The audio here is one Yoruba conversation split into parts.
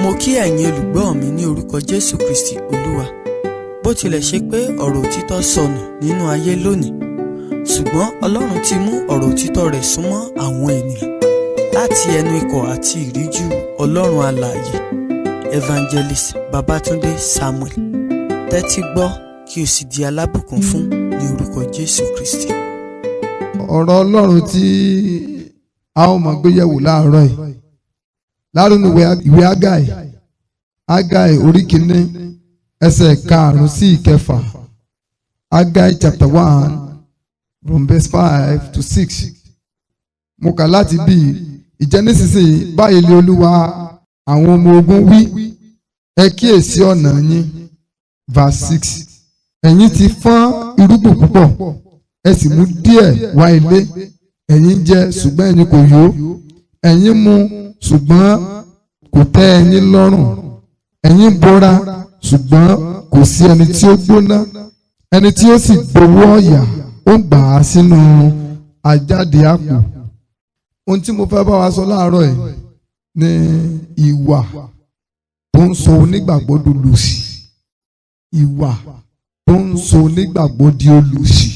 Mo kí ẹ̀yin olùgbọ́ mi ní orúkọ Jésù Kristi Olúwa. Bó tilẹ̀ ṣe pé ọ̀rọ̀ òtítọ́ sọnù nínú ayé lónìí, ṣùgbọ́n Ọlọ́run ti mú ọ̀rọ̀ òtítọ́ rẹ̀ súnmọ́ àwọn ènìyàn láti ẹnu ikọ̀ àti ìríjú Ọlọ́run alààyè Evangelist Babatunde Samuel. Tẹ́tí gbọ́ kí o sì di alábùkún fún ní orúkọ Jésù Kristi. Ọ̀rọ̀ Ọlọ́run tí a ó máa gbé yẹ̀wò láàárọ̀ yìí lárúnú ìwé Ágáì, Ágáì orí 1, ẹsẹ̀ 5 sí 6, Ágáì chapter 1 from verse 5 to 6. Mo kà láti bí ìjẹ́ nísinsìnyí, báyìí lé Olúwa àwọn ọmọ ogun wí, ẹ kíyèsí ọ̀nà yín. Verse 6: ẹ̀yin ti fọ́n irúgbìn púpọ̀, ẹ sì mú díẹ̀ wá ilé. Ẹ̀yin jẹ, ṣùgbọ́n ẹ̀yin kò yó. Ẹ̀yin mu, ṣùgbọ́n kò tẹ́ ẹ̀yin lọ́rùn. Ẹ̀yin bora, ṣùgbọ́n kò sí ẹni tí ó gbóná. Ẹni tí ó sì gbowó ọ̀yà, ó gbà á sínú àjáde àpò. Ohun tí mo fẹ́ bá wa sọ láàárọ̀ yìí ni ìwà tó ń sọ onígbàgbọ́ dolòṣì. Ìwà tó ń sọ onígbàgbọ́ di olòṣì.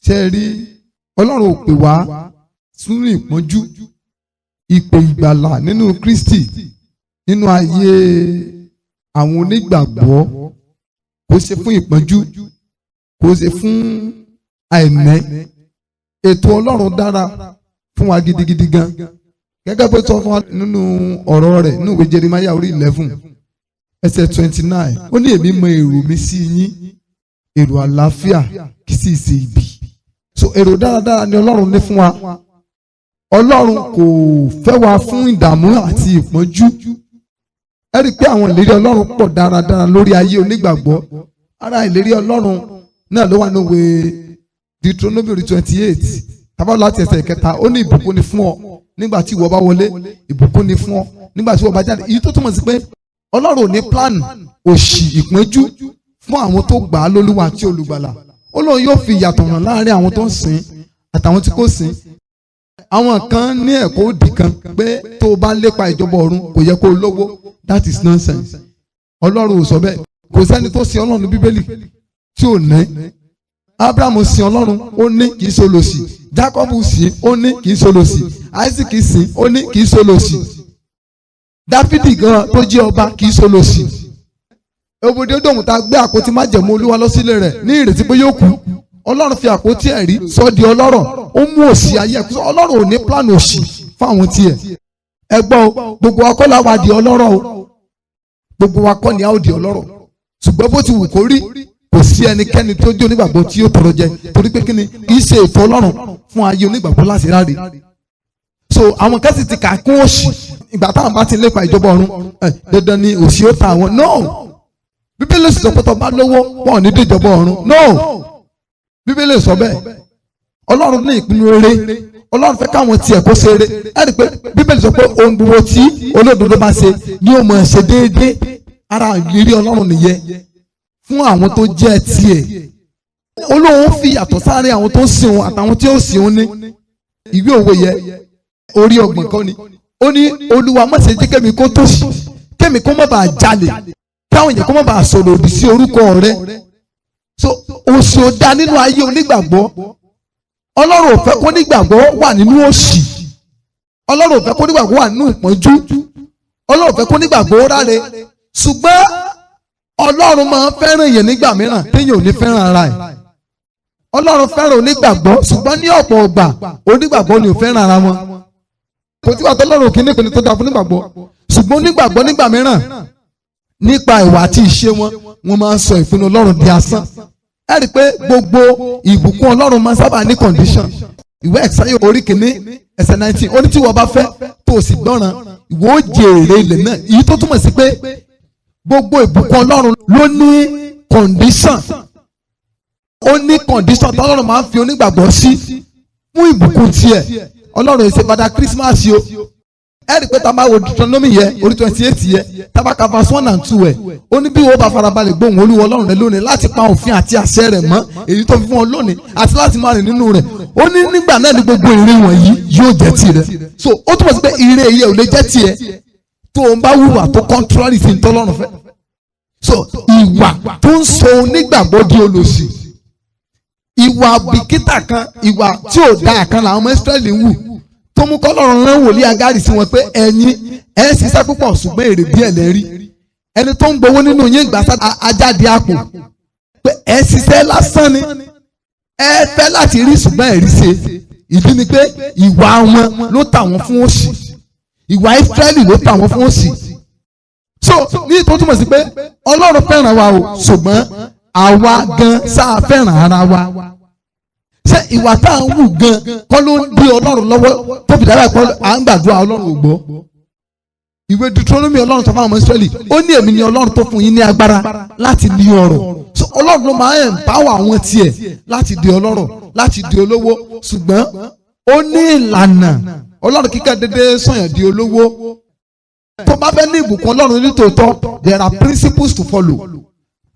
Ṣé ẹ rí, Ọlọ́run ò pè wá sínú ìpọ́njú. Ìpè ìgbàlà nínú Kristi nínú ayé àwọn onígbàgbọ́ kò ṣe fún ìpọ́njú, kò ṣe fún àìní. Ètò Ọlọ́run dára fún wa gidigidi gan, gẹ́gẹ́ bó sọ fún wa nínú ọ̀rọ̀ rẹ̀ nínú ìwé Jeremáyà orí 11, ẹsẹ̀ 29. Ó ní, "Èmi mọ èrò mi sí yín, èrò àlàáfíà, kì í sì ṣe ibi." So èrò dáradára ni Ọlọ́run ní fún wa. Ọlọ́run kò fẹ́ wa fún ìdààmú àti ìpọ́njú. Ẹ rí i pé àwọn ìlérí Ọlọ́run pọ̀ dáradára lórí ayé onígbàgbọ́. Ara ìlérí Ọlọ́run náà ló wà ní ìwé Deuteronomy orí 28, tábà láti ẹsẹ̀ 3. Ó ní, "Ìbùkún ni fún ọ nígbà tí ìwọ bá wọlé, ìbùkún ni fún ọ nígbà tí ìwọ bá jáde." Èyí tó túmọ̀ sí pé Ọlọ́run ò ní plan òṣì, ìpọ́njú fún àwọn tó gbà á lólúwa àti olùgbàlà. Ó lóun yóò fi ìyàtọ̀ hàn láàrin àwọn tó ń sìn àtàwọn tí kò sìn. Àwọn kan ní ẹ̀kọ́ òdì kan pé tó o bá lépa ìjọba ọ̀run, kò yẹ kó o lówó. That is nonsense. Ọlọ́run ò sọ bẹ́ẹ̀. Kò sẹ́ni tó sin Ọlọ́run ní Bíbélì tí ò ní. Abraham sin Ọlọ́run, ó ní, kì í ṣolòṣì. Jacob sìn, ó ní, kì í ṣolòṣì. Isaac sìn, ó ní, kì í ṣolòṣì. Dáfídì gan tó jẹ́ ọba kì í ṣolòṣì. Obedi-Edomu ta gbé àpótí májẹ̀mú Olúwa lọ sílé rẹ̀ ní ìrètí pé yóò kú, Ọlọ́run fi àpótí ẹ̀rí sọ di ọlọ́rọ̀, ó mú òṣì ayé ẹ̀kú. Ọlọ́run ò ní plan òṣì fáwọn tiẹ̀. Ẹ gbọ́ o, gbogbo wa kọ́ la wà di ọlọ́rọ̀ o. Gbogbo wa kọ́ ni a ó di ọlọ́rọ̀, ṣùgbọ́n bó ti wù kó rí, kò sí ẹnikẹ́ni tó jẹ́ onígbàgbọ́ tí yóò tọrọ jẹ, torí pé kíni? Kì í ṣe ètò Ọlọ́run fún ayé onígbàgbọ́ láti ráre. So àwọn kan sì ti kà kún òṣì. Ìgbà táwọn bá ti lépa ìjọba ọ̀run, dandan ni òṣì ó ta àwọn. No, Bíbélì sọ pé tó bá lówó, wọn ò ní dé ìjọba ọ̀run. No, Bíbélì sọ bẹ́ẹ̀. Ọlọ́run ní ìpinnu rere. Ọlọ́run fẹ́ káwọn tiẹ̀ kó ṣe eré. Ẹ rí i pé Bíbélì sọ pé ohun gbogbo tí olódodo bá ṣe ni ó máa ṣe déédéé. Ara ìrírí Ọlọ́run nìyẹn fún àwọn tó jẹ́ tiẹ̀. Olóhùn fi yàtọ̀ sáré àwọn tó ń sìn wọn àtàwọn tí ó sìn wọn. Ní ìwé òwe yẹ orí 30 kan ni ó ní, "Olúwa, má ṣe jẹ́ kémi kó tòṣì, kémi kó má bàa jalè, káwọn èèyàn kó má bàa sọ̀rọ̀ òdì sí orúkọ rẹ." So òṣì ò dá nínú ayé onígbàgbọ́. Ọlọ́run ò fẹ́ kó nígbàgbọ́ wà nínú òṣì. Ọlọ́run ò fẹ́ kó nígbàgbọ́ wà nínú ìpọ́njú. Ọlọ́run ò fẹ́ kó nígbàgbọ́ ráre. Ṣùgbọ́n Ọlọ́run máa ń fẹ́ràn èèyàn nígbà mìíràn téèyàn ò ní fẹ́ràn ara ẹ̀. Ọlọ́run fẹ́ràn onígbàgbọ́, ṣùgbọ́n ní ọ̀pọ̀ ọgbà, onígbàgbọ́ ni ò fẹ́ràn ara wọn. Kò tí wàá tọ́lọ́run kì í nípinnu tó dáa fún onígbàgbọ́, ṣùgbọ́n onígbàgbọ́ nígbà mìíràn, nípa ìwà àti ìṣe wọn, wọ́n máa ń sọ ìpinnu Ọlọ́run di asán. Ẹ rí i pé gbogbo ìbùkún Ọlọ́run máa ń sábà ní condition. Ìwé Ẹ̀sáyà orí 1, ẹsẹ̀ 19, ó ní, "Tí wọ́n bá fẹ́, tó o sì gbọ́ràn, ìwọ ó jèrè ilẹ̀ náà." Èyí tó túmọ̀ sí pé gbogbo ìbùkún Ọlọ́run ló ní condition. Ó ní condition tọ́lọ́run máa ń fi onígbàgbọ́ sí fún ìbùkún tiẹ̀. Ọlọ́run ṣe Father Christmas o. Ẹ rí i pé tá a máa wo Deuteronomy yẹ orí 28 yẹ, tá a bá ka verse 1 and 2 ẹ̀, ó ní, "Bí wọ́n bá farabalẹ̀ gbóhùn Olúwa Ọlọ́run rẹ lónìí láti pa òfin àti àṣẹ rẹ̀ mọ́, èyí tó fi fún ọ lónìí, àti láti máa rìn nínú rẹ̀," ó ní, "nígbà náà ni gbogbo ire wọ̀nyí yóò jẹ́ tirẹ̀." So ó túmọ̀ sí pé ire yẹ ò lè jẹ́ tiẹ̀. Tó o bá wùwà tó contrary sí ntọ́lọ́run fẹ́. So ìwà tó ń sọ onígbàgbọ́ di olòṣì, ìwà bìkítà kan, ìwà tí ò dáa kan làwọn ọmọ Ísírẹ́lì ń wù tó mú kọ́lọ́run rán wòlíì Ágárì sí wọn pé ẹ̀yin ẹ̀ ń ṣiṣẹ́ púpọ̀, ṣùgbọ́n èrè díẹ̀ lẹ́ rí. Ẹni tó ń gbowó nínú yín gbà sá ajáde àpò, pé ẹ̀ ń ṣiṣẹ́ lásán ni, ẹ fẹ́ láti rí ṣùgbọ́n ẹ̀rí ṣe. Ìdí ni pé ìwà wọn ló tà wọ́n fún òṣì, ìwà Ísírẹ́lì ló tà wọ́n fún òṣì. So ní tó túmọ̀ sí pé Ọlọ́run fẹ́ràn wa o, ṣùgbọ́n àwa gan sáà fẹ́ràn ara wa. Ṣé ìwà tá à ń wù gan kọ́ ló ń dí Ọlọ́run lọ́wọ́ tó fi dára pé à ń gbàdúrà, Ọlọ́run ò gbọ́? Ìwé Deuteronomy, Ọlọ́run sọ fún àwọn ọmọ Ísírẹ́lì, ó ní èmi ni Ọlọ́run tó fún yín ní agbára láti ní ọrọ̀. So Ọlọ́run ló máa ń empower àwọn tiẹ̀ láti di ọlọ́rọ̀, láti di olówó, ṣùgbọ́n ó ní ìlànà. Ọlọ́run kíkà dédé sọ̀yàn di olówó. Tó bá fẹ́ ní ìbùkún Ọlọ́run nítòótọ́, there are principles to follow.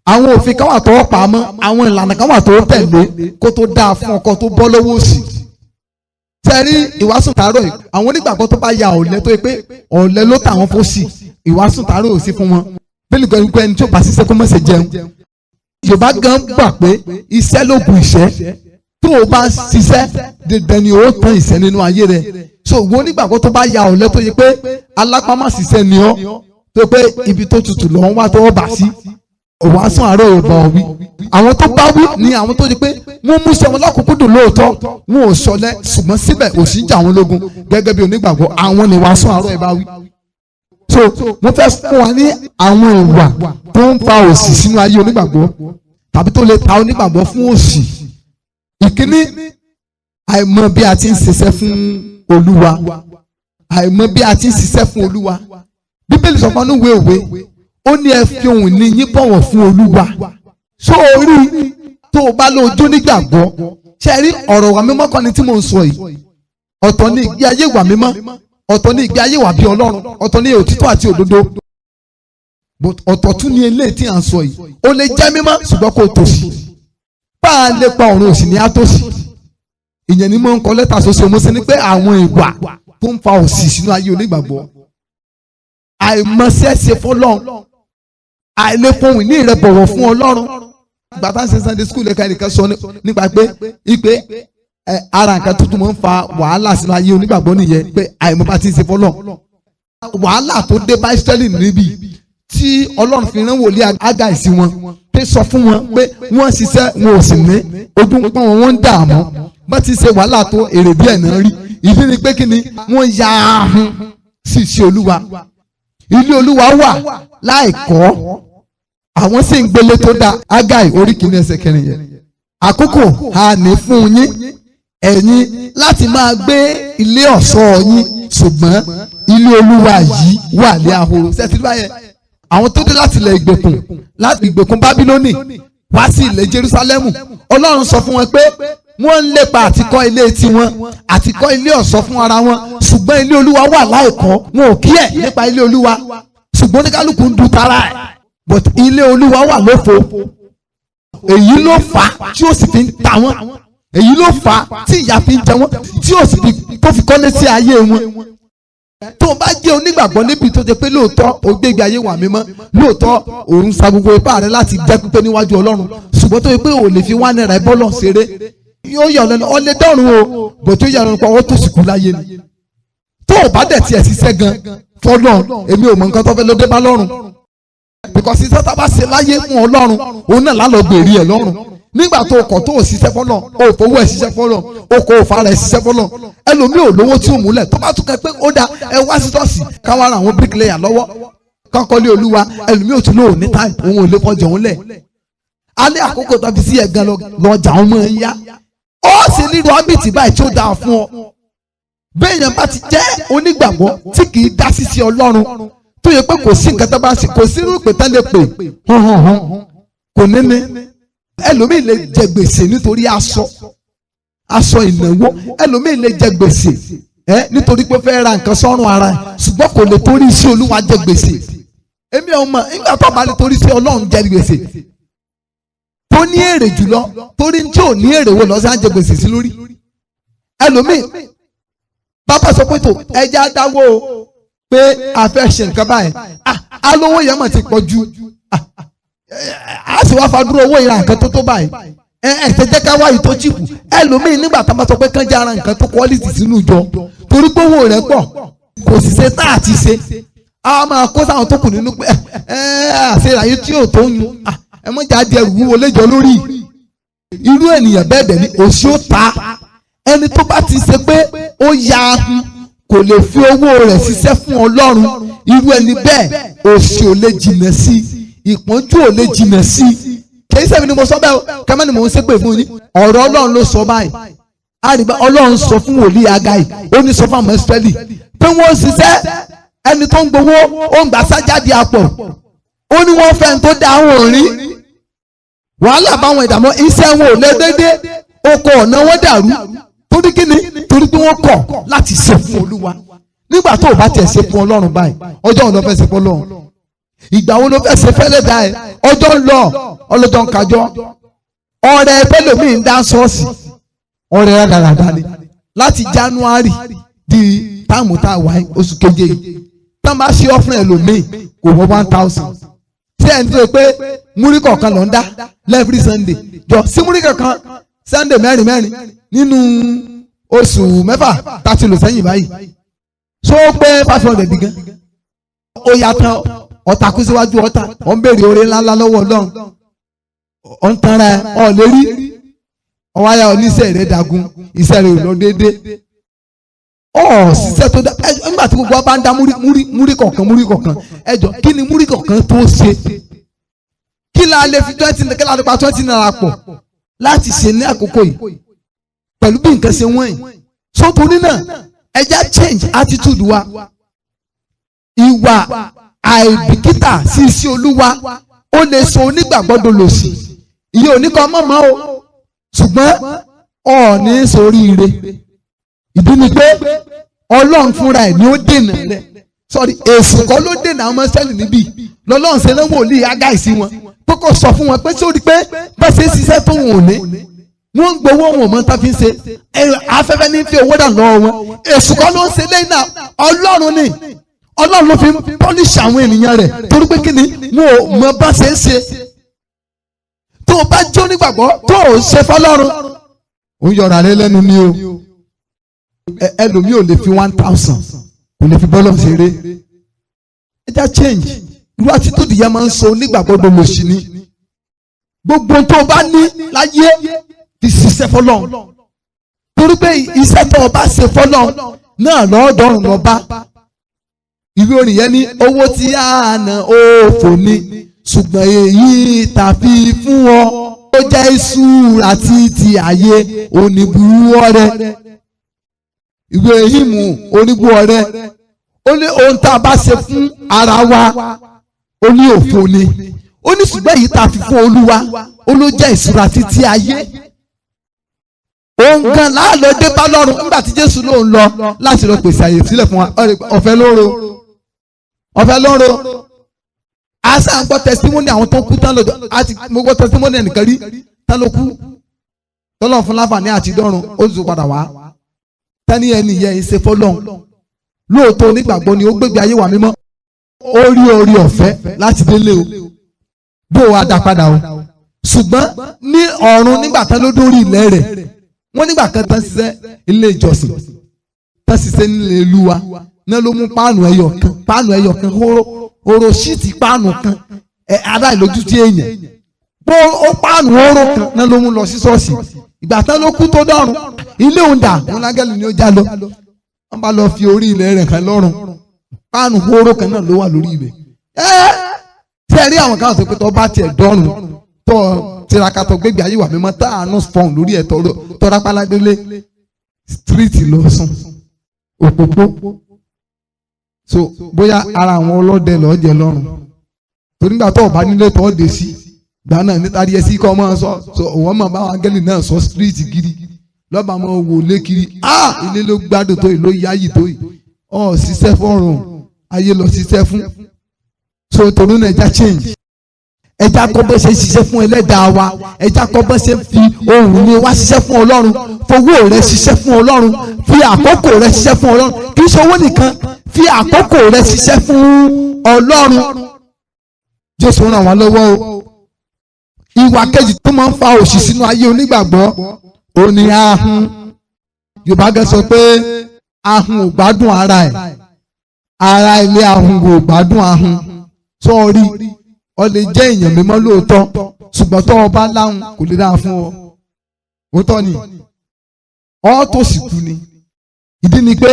Àwọn òfin kan wà tó pa mọ́, àwọn ìlànà kan wà tó tẹ̀lé kó tó dáa fún ọkọ tó bọ́ lọ́wọ́ òsì. Tẹ́rí ìwàásù tàárọ̀ yìí, àwọn onígbàgbọ́ tó bá ya ọ̀lẹ, tó yẹ pé ọ̀lẹ ló tà wọ́n fún sí, ìwàásù tàárọ̀ ò sí fún wọn. Bẹ́ẹ̀ni gan pé ẹni tí ó bá ṣiṣẹ́ kó má ṣe jẹun. Yorùbá gan gbà pé iṣẹ́ ló kù ìṣẹ́. Tó o bá ṣiṣẹ́, dandan ni o tán ìṣẹ́ nínú ayé rẹ. So wo onígbàgbọ́ tó bá ya ọ̀lẹ, tó yẹ pé alápámá ṣiṣẹ́ ni ọ́, tó yẹ pé ibi tó tutù lọ́ ń wá tó bá sí, ìwàásù àárọ̀ ò bá wí. Àwọn tó bá wí ni àwọn tó di pé wọ́n mú sọ wọn lákòókò dùn lóòótọ́, wọn ò sọlẹ̀, ṣùgbọ́n síbẹ̀ òṣì ń jà wọ́n lógun gẹ́gẹ́ bí onígbàgbọ́. Àwọn ni ìwàásù àárọ̀ ẹ̀ bá wí. So wọ́n fẹ́ fún wa ní àwọn ìwà tó ń fa òṣì sínú ayé onígbàgbọ́ tàbí tó lè ta onígbàgbọ́ fún òṣì. Ìkíní, àìmọ̀ bí a ti ń ṣiṣẹ́ fún Olúwa. Àìmọ̀ bí a ti ń ṣiṣẹ́ fún Olúwa. Bíbélì sọ fún ìwé Òwe, ó ní ẹ fi ohun ìní yín bọ̀wọ̀ fún Olúwa. Sórí tó o bá lójú nígbàgbọ́, ṣe rí ọ̀rọ̀ wà mímọ́ kan ni tí mò ń sọ yìí. Ọ̀tọ̀ ní ìgbé ayé wà mímọ́, ọ̀tọ̀ ní ìgbé ayé wà bí Ọlọ́run, ọ̀tọ̀ ní òtítọ́ àti òdodo, but ọ̀tọ̀ tún ní eléyìí tí à ń sọ yìí. Ó lè jẹ́ mímọ́ ṣùgbọ́n kò tòṣì. Bá a lè pa ọ̀run òsì ní àtòṣì. Ìyẹn ni mo ń kọ lẹ́tà sọ́sọ́ mo sì ní pé àwọn ìwà tó ń fa òṣì sínú ayé onígbàgbọ́: àìmọṣẹ́ṣe fọlọ́run, àìlèfohùn ní ìrẹ bọ̀wọ̀ fún Ọlọ́run. Ìgbà tá à ń ṣe Sunday school, ẹ̀ka ẹnìkan sọ nípa pé ipe ara nǹkan tuntun máa ń fa wàhálà sínú ayé onígbàgbọ́ nìyẹn, pé àìmọ̀ bá ti ń ṣe fọlọ́run. Wàhálà tó dé bá Ísírẹ́lì níbí tí Ọlọ́run fi rán wòlíì Ágáì sí wọn pé sọ fún wọn pé wọ́n ṣiṣẹ́, wọn ò sì ní, ojú ń pọ́n wọn, wọ́n ń dààmú, bá ti ṣe wàhálà tó, èrè díẹ̀ náà rí. Ìdí ni pé kí ni? Wọ́n ya ahun sí iṣẹ́ Olúwa. Ilé Olúwa wà láìkọ́, àwọn sì ń gbélé tó dáa. Ágáì orí 1 ẹsẹ̀ 4 yẹn. Àkókò a ní fún yín ẹ̀yin láti máa gbé ilé ọ̀ṣọ́ yín, ṣùgbọ́n ilé Olúwa yìí wà ní ahoro. Sẹ́tì báyẹn, àwọn tó dé láti ilẹ̀ ìgbèkùn, láti ìgbèkùn Bábílónì wá sí ilẹ̀ Jerúsálẹ́mù, Ọlọ́run sọ fún wọn pé wọ́n ń lépa àti kọ́ ilé tiwọn àti kọ́ ilé ọ̀ṣọ́ fún ara wọn, ṣùgbọ́n ilé Olúwa wà láìkọ́. Wọn ò kí ẹ̀ nípa ilé Olúwa, ṣùgbọ́n oníkálukú ń du tara ẹ̀, but ilé Olúwa wà lófo. Èyí ló fà á tí ó sì fi ń ta wọ́n. Èyí ló fà á tí ìyà fi ń jẹ wọ́n, tí ó sì fi tó fi kọ́lé sí ayé wọn. Tó o bá jẹ́ onígbàgbọ́ níbi tó jẹ́ pé lóòótọ́ o gbé ìgbé ayé wà mímọ́, lóòótọ́ òun sa gbogbo ipá rẹ láti jẹ́ pípé níwájú Ọlọ́run, ṣùgbọ́n tó yẹ pé o lè fi ₦1 bọ́lọ̀ ṣeré, yóò yọ lẹ́nu. Ọ lè dọ́run o, bò tó yẹ lẹ́nu pa ọ́ tó sì kú láyé ni. Tó o bá dẹ̀ tiẹ̀ ṣiṣẹ́ gan fọlọ́run, èmi ò mọ nǹkan tó fẹ́ ló dé bá lọ́run, because iṣẹ́ tá a bá ṣe láyé fún Ọlọ́run, òun náà lálọ́ gbèrè ẹ̀ lọ́run. Nígbà tó kọ̀ tó o ṣiṣẹ́ fọlọ́, o fowó ẹ̀ ṣiṣẹ́ fọlọ́, o kò fara ẹ̀ ṣiṣẹ́ fọlọ́. Ẹlòmíì ò lówó tí ò múlẹ̀ tó bá tún kẹ́ pé ó da ẹ wá sí tọ́sí káwá ra àwọn bricklayer lọ́wọ́ kọ́kọ́lé Olúwa, ẹlòmíì ò tún lóò ní táì, òun ò lè fọjọ́ òun lẹ̀. Alẹ́ àkókò tó fi sí ẹ̀ gan lọ́jà òun mọ̀ ń yá, ó sì nílò ábìtì báyìí tí ó dáa fún ọ. Bẹ́ẹ̀ yẹn bá ti jẹ́ onígbàgbọ́ tí kì í dá sísí Ọlọ́run, tó yẹ pé kò sí nǹkan tó bá ṣe, kò sí irú ìpè tán lè pè hàn hàn hàn, kò ní ní. Ẹlòmíì lè jẹ gbèsè nítorí aṣọ ìnáwó. Ẹlòmíì lè jẹ gbèsè ẹ nítorí pé ó fẹ́ ra nǹkan sọ́rùn ara ẹ̀, ṣùgbọ́n kò lè torí iṣẹ́ Olúwa jẹ gbèsè. Èmi ò mọ̀ nígbà tó bá lè torí iṣẹ́ Ọlọ́run jẹ gbèsè tó ní èrè jùlọ, torí tí ò ní èrè wo lọ́sẹ̀ á jẹ gbèsè sí lórí. Ẹlòmíì, bàbá sọ pé tó ẹja dáwó o. Pé a fẹ́ ṣe nǹkan báyìí, ah, alówó yẹn mà ti pọ̀ ju, ah, a sì wá fàdúró owó ìra nǹkan tó tó báyìí. Ẹ ẹ tẹ jẹ́ ká wáyé tó cheap. Ẹlòmíì, nígbà tá a bá sọ pé kán jẹ́ ara nǹkan tó quality sínú ìjọ, torí pé owó rẹ̀ pọ̀, kò sì ṣe tá àti ṣe, a máa kó sáwọn tó kù nínú pé ẹ àṣeyàyé tí yóò tó ń yun, ẹ mọ̀ jáde ẹrù wúwo léjọ lórí. Irú ènìyàn bẹ́ẹ̀ dẹ̀ ni òṣì ó ta. Ẹni tó bá ti ṣe pé ó ya ahun, kò lè fi owó rẹ̀ ṣiṣẹ́ fún Ọlọ́run, irú ẹni bẹ́ẹ̀, òṣì ò lè jìnà sí, ìpọ́njú ò lè jìnà sí. Kìí sẹ́mi ni mo sọ bẹ́ẹ̀ o, kẹ́mẹ́ ni mò ń ṣépè fún yín. Ọ̀rọ̀ Ọlọ́run ló sọ báyìí. Àríbá Ọlọ́run sọ fún wòlíì Agai, ó ní sọ fún àwọn Ísírẹ́lì pé wọ́n ṣiṣẹ́. Ẹni tó ń gbowó, ó ń gbà sájáde àpọ̀. Ó ní wọ́n fẹ́ tó dá àwọn òrín wàhálà báwọn ìdààmú, iṣẹ́ wọn ò lè dédé, oko ọ̀nà wọn dàrú. Torí kíni? Torí pé wọ́n kọ̀ láti ṣe fún Olúwa. Nígbà tó o bá tiẹ̀ ṣe fún Ọlọ́run báyìí, ọjọ́ òun ló fẹ́ ṣe fún Ọlọ́run? Ìgbà wo ló fẹ́ ṣe fẹ́lẹ́ dá ẹ? Ọjọ́ ń lọ, ọlọ́jọ́ ń kájọ́. Ọrẹ tẹlómi ń dá ṣọ́ọ̀ṣì, ọrẹ rádaràdá ni. Láti January di táàmù tá a wáyé, oṣù keje yìí, tá a bá ṣe ọ́fún ẹlòmíì, kò wọ 1,000. Ṣé ẹni tó yẹ pé múrí kọ̀ọ̀kan ló ń dá every Sunday jọ sí múrí kọ̀ọ̀kan, Sunday mẹ́rin mẹ́rin nínú oṣù 6 tá a ti lò sẹ́yìn báyìí, so pé 500 gan? Ó yàtọ̀, ọ̀tà kú síwájú ọ̀tà. Ọ̀ ń béèrè oore ńláńlá lọ́wọ́ Ọlọ́run, ọ̀ ń tanra ẹ̀, ọ̀ lè rí ọwọ́ ayá oníṣẹ́ rẹ̀ dagun, iṣẹ́ rẹ̀ ò lọ déédé, ọ̀ ṣiṣẹ́ tó dá. Ẹ nígbà tí gbogbo wa bá ń dá múrí múrí múrí kọ̀ọ̀kan, múrí kọ̀ọ̀kan, ẹ jọ, kí ni múrí kọ̀ọ̀kan tó ṣe? Kí la lè fi 20, kí la lè pa ₦20 pọ̀ láti ṣe ní àkókò yìí pẹ̀lú bí nǹkan ṣe wọ́n yìí? So torí náà, ẹ já change attitude wa. Ìwà àìbìkítà sí iṣẹ́ Olúwa, ó lè sọ onígbàgbọ́ dolòṣì. Ìyẹn ò ní kọ́ mọ̀mọ́ o, ṣùgbọ́n ọ̀ọ́ni soríire. Ìdí ni pé Ọlọ́run fúnra ẹ̀ ni ó dènà rẹ̀. Sọ́rí, èsì kọ́ ló dènà àwọn ọmọ sẹ́lì níbí. Lọ́lọ́run ṣe lọ́wọ́ wòlíì Ágáì sí wọn pé kò sọ fún wọn pé sórí pé bá ṣe ń ṣiṣẹ́ tó wọn ò ní, wọ́n ń gbowó, wọn ò mọ tá fi ń ṣe. Afẹ́fẹ́ ní fi owó dà lọ́wọ́ wọn. Èsì kọ́ ló ń ṣe lẹ́yìn náà, Ọlọ́run ni. Ọlọ́run ló fi ń punish àwọn ènìyàn rẹ̀, torí pé kí ni? Wọn ò mọ bá ṣe ń ṣe. Tó o bá jó nígbàgbọ́, tó o ṣe fọlọ́run, ó ń yọra rẹ lẹ́nu ní o. Ẹlòmíì ò lè fi 1,000, kò lè fi bọ́lọ̀ ṣeré. Ẹ já change irú attitude yẹn. Máa ń sọ onígbàgbọ́ dolòṣì ni. Gbogbo tó o bá ní láyé, ti ṣiṣẹ́ fọlọ́run, torí pé iṣẹ́ tó o bá ṣe fọlọ́run náà lọ́ọ́dọ̀ọ̀rùn lọ bá. Ìwé orin yẹn ní owó tí a ná òfò ni, ṣùgbọ́n èyí tàfi fún ọ, ó jẹ́ ìṣúra títí ayé. Oníbu ọrẹ, ìwé hímù oníbu ọrẹ, ó ní ohun tá a bá ṣe fún ara wa, ó ní òfò ni. Ó ní ṣùgbọ́n èyí tá a fi fún Olúwa, ó ló jẹ́ ìṣúra títí ayé. Òun gan láàlọ́ dé bá lọ́run nígbà tí Jésù lòun lọ láti lọ pèsè àyè sílẹ̀ fún wa. Ọ̀fẹ́ lóró, ọ̀fẹ́ lóró. Asa ń gbọ́ testimony àwọn tó kú tán lọ́jọ́ àti mo gbọ́ testimony ẹnìkan rí tán ló kú, tọ́lọ́ fún láǹfààní àti dọ́run, ó sì padà wá tẹ́ni. Ẹni yẹn ṣe fọlọ́n lóòótọ́, onígbàgbọ́ ni, ó gbégbé ayé wa mímọ́, ó rí orí ọ̀fẹ́ láti délé o, bó o wá dá padà o. Ṣùgbọ́n ní ọ̀run, nígbà tán ló dórí ilẹ̀ rẹ̀, wọ́n nígbà kan tán ṣiṣẹ́ ilé ìjọsìn, tán ṣiṣẹ́ nílé Olúwa náà, ló mú páànù ẹyọ kan, páànù ẹyọ kan, hóró hóró ṣíìtì páànù kan ẹ aláìlójútì èèyàn bó ó, páànù hóró kan náà ló mú lọ sí ṣọ́ọ̀ṣì. Ìgbà tán ló kú tó dọ̀run, ilé òun dà? Wọn lágẹ́lì ni ó já lọ. Wọ́n bá lọ fi orí ilẹ̀ rẹ̀ kan lọ́rùn, páànù hóró kan náà ló wà lórí ibẹ̀. Ẹ́ tí ẹ rí àwọn kan sọ pé tó bá tiẹ̀ dọ́run, tó tiraka, tó gbégbé ayé wà mímọ́, tá àánú fọ̀hún lórí ẹ̀, tọ́ra páládélé street lọ sùn òpópó. So bóyá ara àwọn ọlọ́dẹ lọ́ọ́ jẹ lọ́rùn, torí nígbà tó o bá nílé tó o dé sí gbà náà níta díẹ̀ sí kọ́ máa sọ so, òwò máa bá àwọn angẹ́lì náà sọ street gidi lọ́ba máa wò lé kiri. Ah, ilé ló gbádùn tó yìí, ló yáyì tó yìí. Ọ̀ ṣiṣẹ́ fọ́rùn ayé lọ ṣiṣẹ́ fún. So torí náà, ẹja change, Ẹja kọ́ bó ṣe ń ṣiṣẹ́ fún ẹlẹ́dàá wa. Ẹja kọ́ bó ṣe ń fi ohùn ní wa ṣiṣẹ́ fún Ọlọ́run. Fowó rẹ ṣiṣẹ́ fún Ọlọ́run, fi àkókò rẹ ṣiṣẹ́ fún Ọlọ́run. Kì í ṣe owó nìkan, fi àkókò rẹ ṣiṣẹ́ fún Ọlọ́run. Jésù ràn wá lọ́wọ́ o. Ìwà kejì tó máa ń fa òṣì sínú ayé onígbàgbọ́ ó ní ahun. Yorùbá gẹ́ sọ pé ahun ò gbádùn ara ẹ̀, ara ilé ahun kò gbádùn ahun. Sọ́ọ́rí, ọ lè jẹ́ èèyàn mímọ́ lóòótọ́, ṣùgbọ́n tó o bá láhùn, kò lè dáa fún ọ. Òótọ́ ni, ọ tó sì kú ni. Ìdí ni pé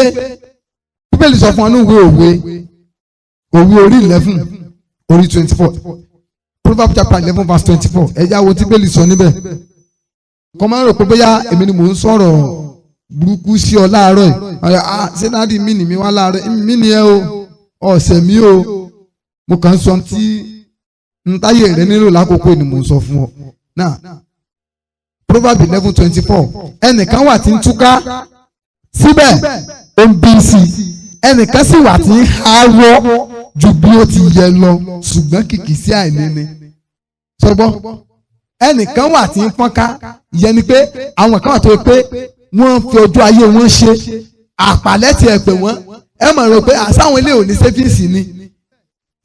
Bíbélì sọ fún ọ ní ìwé Òwe, Òwe orí 11, orí 24, Proverbs chapter 11 verse 24. Ẹ̀yà wo tí Bíbélì sọ níbẹ̀? Kọ́ máa ń rò pé bóyá èmi ni mò ń sọ̀rọ̀ burúkú sí ọ láàárọ̀ yìí. Ah, ṣé náà mí ni mi wá láàárọ̀ mí ni ẹ o, ọ̀sẹ̀ mi o. Mo kàn ń sọ tí ntáyé rẹ nílò lákòókò ni mò ń sọ fún ọ náà. Proverbs 11:24: ẹnìkan wà tí ń túká, síbẹ̀ ó ń bí sí i. Ẹnìkan sì wà tí ń háwọ́ ju bí ó ti yẹ lọ, ṣùgbọ́n kìkì sí àìní ni. Sọgbọ́n, ẹnìkan wà tí ń fọ́nká. Ìyẹn ni pé àwọn kan wà tó yẹ pé wọ́n fi ọjọ́ ayé wọn ṣe àpàlẹ́ tiẹ̀ pè wọ́n. Ẹ mọ̀ rò pé àsáwọn ilé òní savings ni.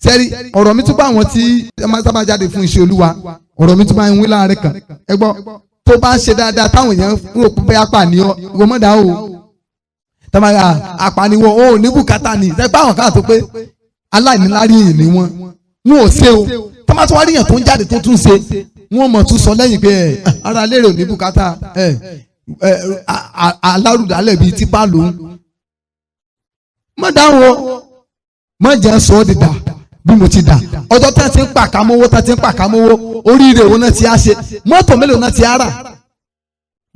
Sẹ́rí, ọ̀rọ̀ mi tún bá àwọn tí ẹ máa sábà jáde fún iṣẹ́ Olúwa, ọ̀rọ̀ mi tún bá ń wí láàrin kan. Ẹ gbọ́, tó bá ń ṣe dáadáa, táwọn èèyàn rò pé bóyá pàníyàn, ìwọ mọ̀ dá o. Tọ́mọ àpàníwọ̀ ò ní bùkátà ni. Ṣe pé àwọn kan tó pé aláìníláárí èèyàn ni wọ́n, wọn ò ṣe o. Tọ́mọ tó wá ríyàn tó ń jáde tó tún ṣe, wọ́n mọ̀ tún sọ lẹ́yìn pé ẹ̀ ara lérò ní bùkátà ẹ̀ ẹ̀ alárùdálẹ̀ bíi tipa lòun. Mọ̀ dáhùn o, mọ̀ jẹ́ sọ ọ́ di dà bí mo ti dà. Ọjọ́ tí wọ́n ti ń pàkámọ́wó, tí wọ́n ti ń pàkámọ́wó, oríire òun náà ti á ṣe, mọ́tò mélòó náà ti á rà?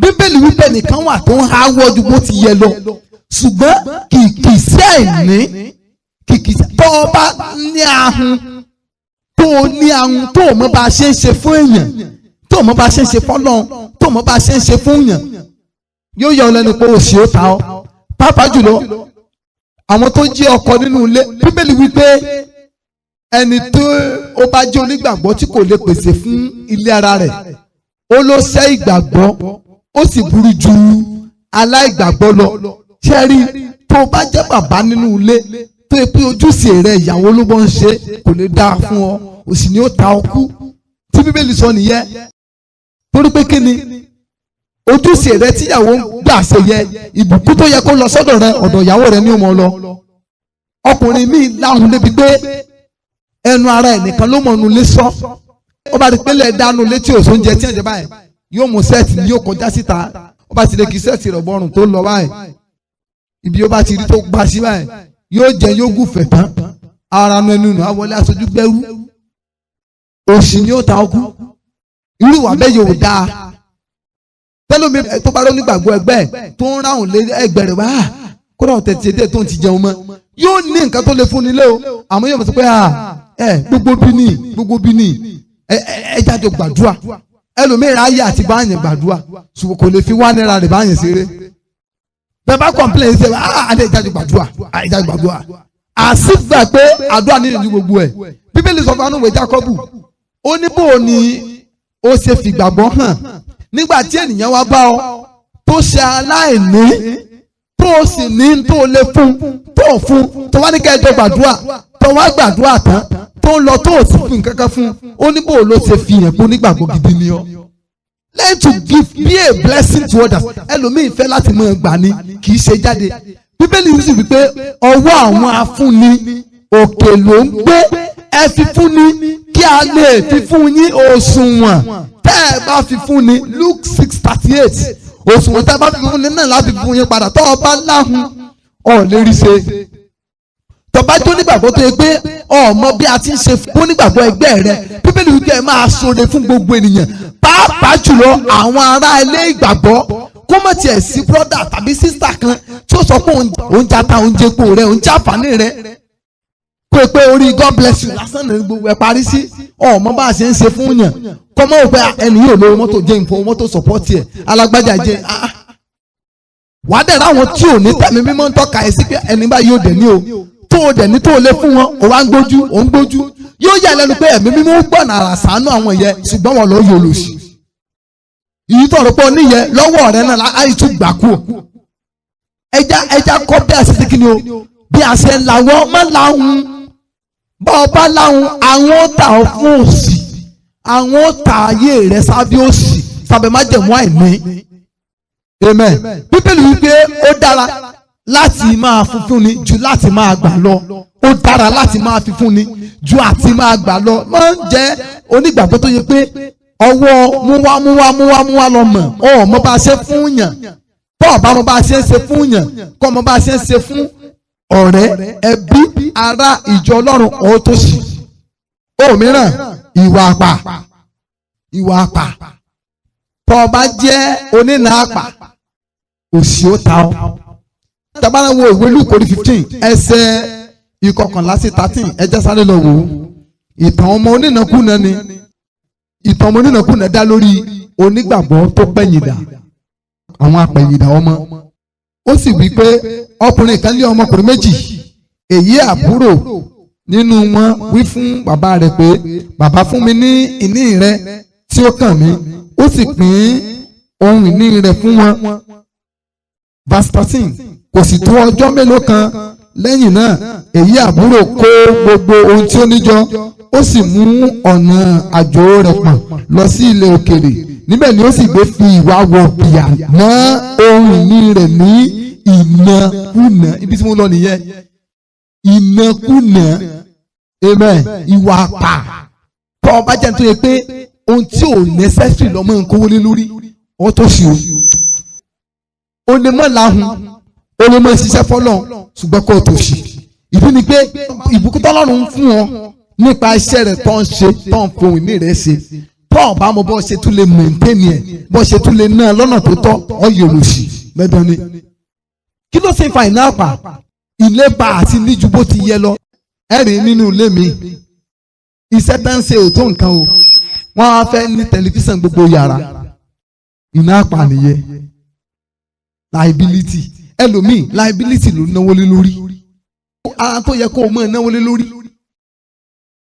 Bíbélì wípé nìkan wà tó ń háwọ́ ju bó ti yẹ lọ, ṣùgbọ́n kìkì sí àìní. Kìkì tó o bá ní ahun, tó o ní ahun, tó o mọ bá a ṣe ń ṣe fún èèyàn, tó o mọ bá a ṣe ń ṣe fọ́lọ́run, tó o mọ bá a ṣe ń ṣe fún èèyàn, yóò yọ ọ lẹ́nu pé òṣì ó ta ọ́. Pàápàá jùlọ àwọn tó jẹ́ ọkọ nínú ilé. Bíbélì wípé ẹni tó ó bá jẹ́ onígbàgbọ́ tí kò lè pèsè fún ilé ara rẹ̀, ó ló sẹ́ ìgbàgbọ́, ó sì burú ju aláìgbàgbọ́ lọ. Ṣẹ́rí, tó o bá jẹ́ bàbá nínú ilé tó yẹ pé ojúṣe rẹ ìyàwó ló bọ́ ń ṣe, kò lè dáa fún ọ, òsì ni ó ta ọ kú. Tí Bíbélì sọ nìyẹn. Torí pé kí ni ojúṣe rẹ tíyàwó ń gbà ṣe yẹ, ìbùkún tó yẹ kó lọ sọ́dọ̀ rẹ, ọ̀dọ̀ ìyàwó rẹ ní ó mọ̀ lọ. Ọkùnrin míì láhùn débi pé ẹnu ara ẹ̀ nìkan ló mọ̀ nulẹ̀ sọ. Ó bá rí pélé dánú létí òsóúnjẹ tí ẹ̀jẹ̀ báyìí, yóò mú shirt ní, yóò kọjá síta. Ó bá ti lè kí shirt rẹ̀ bọ́rùn tó lọ báyìí, ibi ó bá ti rí tó gbà sí báyìí, yóò jẹ, yóò gùnfẹ̀ tán, ara nu ẹnu nù, àwọlé aṣojú gbẹ́rú. Òṣì ni ó ta ọkú. Irú ìwà bẹ́ẹ̀ yóò dáa. Tẹ́lómi tó bá rọ́ nígbàgbọ́ ẹgbẹ́ ẹ̀ tó ń ráhùn lé ẹgbẹ́ rẹ̀ wá, kódà ọ̀tẹ̀ tiẹ̀ díẹ̀ tó ń ti jẹun mọ́, yóò ní nǹkan tó lè fún nílé o. Àmọ́ yóò mọ̀ sí pé ẹ gbogbo bí ní gbogbo bí ní ẹ ẹ jáde gbàdúrà. Ẹlòmíràn ayé àti báyẹn gbàdúrà, ṣùgbọ́n kò lè fi wá náírà rẹ̀ báyẹn ṣeré. Bẹ́ẹ̀ bá complain ṣe, ah, adé jáde gbàdúrà, adé jáde gbàdúrà, àsìgbà pé àdúrà nínú ìlú gbogbo ẹ̀. Bíbélì sọ fún anúwèé Jákọ́bù, ó ní bò ní ó ṣe fìgbàgbọ́ hàn nígbà tí ènìyàn wá bá ọ tó ṣe aláìní, tó o sì ní tó o lè fún, tó o fún, tó wá ní kẹjọ gbàdúrà, tó wá gbàdúrà tán, tó ń lọ, tó o sì fún nǹkan kan fún. Ó ní bò ló ṣe fi hàn pé onígbàgbọ́ gidi ni ọ. Learn to give, be a blessing to others. Ẹlòmíì fẹ́ láti mọ̀ gbà ni, kì í ṣe jáde. Bíbélì sì wípé ọwọ́ àwọn afúnni òkè ló ń gbé. Ẹ fi fúnni kí a lè fi fún yín. Òṣùwọ̀n tẹ́ ẹ bá fi fúnni, Luke 6:38, òṣùwọ̀n tẹ́ ẹ bá fi fúnni náà láti fún yín padà. Tọ́ ọ bá láhùn, ọ̀ lè rí ṣe. Tọba tó nígbàgbọ́ tó yẹ pé ọmọ bí a ti ń ṣe fún nígbàgbọ́ ẹgbẹ́ rẹ, Bíbélì wípé ẹ máa ṣoore fún gbogbo ènìyàn, pàápàá jùlọ àwọn ará ilé ìgbàgbọ́. Kó mọ̀ tiẹ̀ sí brother tàbí sister kan tí ó sọ pé òun jata, òun jẹpo rẹ, òun jàǹfààní rẹ, kó o pé orí "God bless you" lásán ní gbogbo ẹ parí sí. Ọmọ bá a ṣe ń ṣe fún yàn, kọ́ mọ́ òpé ẹni yóò lówó mọ́tò, jẹ́ ìfowó mọ́tò support ẹ̀, alágbájá jẹ́ wàá dẹ̀ ráwọn tí ò ní tẹ̀mí mímọ́ ń tọ́ka ẹ̀ sí pé ẹni báyìí yóò dẹ̀ ní o, tó o dẹ̀ ní tó o lé fún wọn, o wá ń gbójú, o ń gbójú. Yóò yà lẹ́nu pé ẹ̀mí mímọ́ gbọ̀nà àrà ṣàánú àwọn yẹn, ṣùgbọ́n wọn lọ yọ lòsì. Ìyí tó rò pé oníyẹ lọ́wọ́ rẹ náà láì tún gbà kú. Ẹja kọ́ bí a ṣe ti kíni o, bí a ṣe ń lawọ́ má láhùn. Bá ọ bá láhùn, àwọn tà ọ fún òṣì, àwọn tà ayé rẹ sábẹ́ òṣì, sábẹ́ májẹ̀mú àìní. Amen. Bíbélì wípé ó dára láti máa fúnfún ni ju láti máa gbà lọ. Ó dára láti máa fífún ni ju àti máa gbà lọ. Máa ń jẹ́ onígbàgbọ́ tó yẹ pé ọwọ́ múwá múwá múwá múwá lọ mọ̀ ọ́ mọ bá a ṣe fún yàn. Tọ́ ọ̀bá mọ bá a ṣe ń ṣe fún yàn, kọ́ mọ bá a ṣe ń ṣe fún ọ̀rẹ́, ẹbí, ará, ìjọ Ọlọ́run, ọ̀ tó sì. Òmíràn, ìwà àpà. Ìwà àpà. Tọ́ ọba jẹ́ onínà àpà, òṣì ó ta ọ́. Tabara wo ìwé Lúùkù orí 15 ẹsẹ̀ 11 sí 13, ẹ jẹ́ sáré lọ wò ó. Ìtàn ọmọ onínàkúnà ni. Ìtàn ọmọ onínàkúnà dá lórí onígbàgbọ́ tó pẹ̀yìndà, àwọn apẹ̀yìndà ọmọ. Ó sì wí pé ọkùnrin kan lé ọmọkùnrin méjì, èyí àbúrò nínú wọn wí fún bàbá rẹ̀ pé, bàbá, fún mi ní ìní rẹ tí ó kàn mí. Ó sì pín ohun ìní rẹ̀ fún wọn. Verse 13, kò sì tó ọjọ́ mélòó kan lẹ́yìn náà, èyí àbúrò kó gbogbo ohun tí ó ní jọ, ó sì mú ọ̀nà àjò rẹ̀ pọ̀n lọ sí ilẹ̀ òkèèrè. Níbẹ̀ ni ó sì gbé fi ìwà wọ̀bìà ná ohun ìní rẹ̀ ní ìnákúnà. Ibi tí mo lọ nìyẹn, ìnákúnà. Amen. Ìwà àpà. Tọ́ ọba jẹ́ nítorí pé ohun tí ò necessary lọ́mọ nǹkan wọlé lórí, ọ tó ṣe o. O lè mọ̀ láhùn, o lè mọ̀ ṣiṣẹ́ fọlọ́, ṣùgbọ́n kó o tó ṣe. Ìdí ni pé ìbùkún tọ́lọ́run ń fún ọ nípa iṣẹ́ rẹ̀ tó ń ṣe, tó ń fohùn ní rẹ̀ ṣe, tó ọba mo bọ́ ṣe tún lè maintain ẹ̀, bọ́ ṣe tún lè ná lọ́nà tó tọ́, ọ yóò lò sí mẹ́dán ni. Kí ló ṣe fa iná àpà? Ìlépa àti níjú bó ti yẹ lọ. Ẹ̀rín nínú ilé mi, iṣẹ́ tá ń ṣe ò tó nǹkan o, wọ́n á fẹ́ ní tẹlifíṣàn gbogbo yàrá. Iná àpà nìyẹn. Liability. Ẹlòmíì, liability ló náwó lé lórí. Ara tó yẹ kó o mọ̀ náwó lé lórí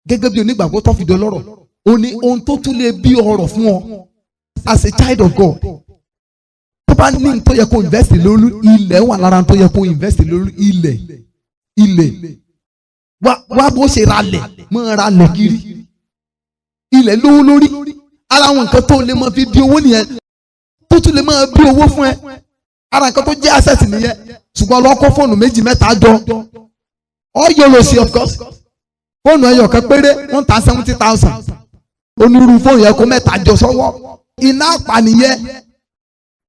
gẹ́gẹ́ bí onígbàgbọ́ tó fi di ọlọ́rọ̀, o ní ohun tó tún lè bí ọrọ̀ fún ọ as a child of God. Tó bá ní tó yẹ kó invest lórí, ilẹ̀ wà lára tó yẹ kó invest lórí. Ilẹ̀, ilẹ̀, wá bó ṣe ra lẹ̀, mọ́ ra lẹ̀ kiri. Ilẹ̀ lówó lórí. Ara àwọn nǹkan tó lè máa fi bí owó nìyẹn, tó tún lè máa bí owó fún ẹ. Ara nǹkan tó jẹ́ asset nìyẹn. Ṣùgbọ́n ọlọ́kọ́ fóònù méjì mẹ́ta jọ, ọ yóò lọ sí. Of course, fóònù ẹyọ kan péré, wọ́n ta 70,000. Onírúurú fóònù yẹn, kó mẹ́ta jọ sọ́wọ́, iná àpànìyẹ.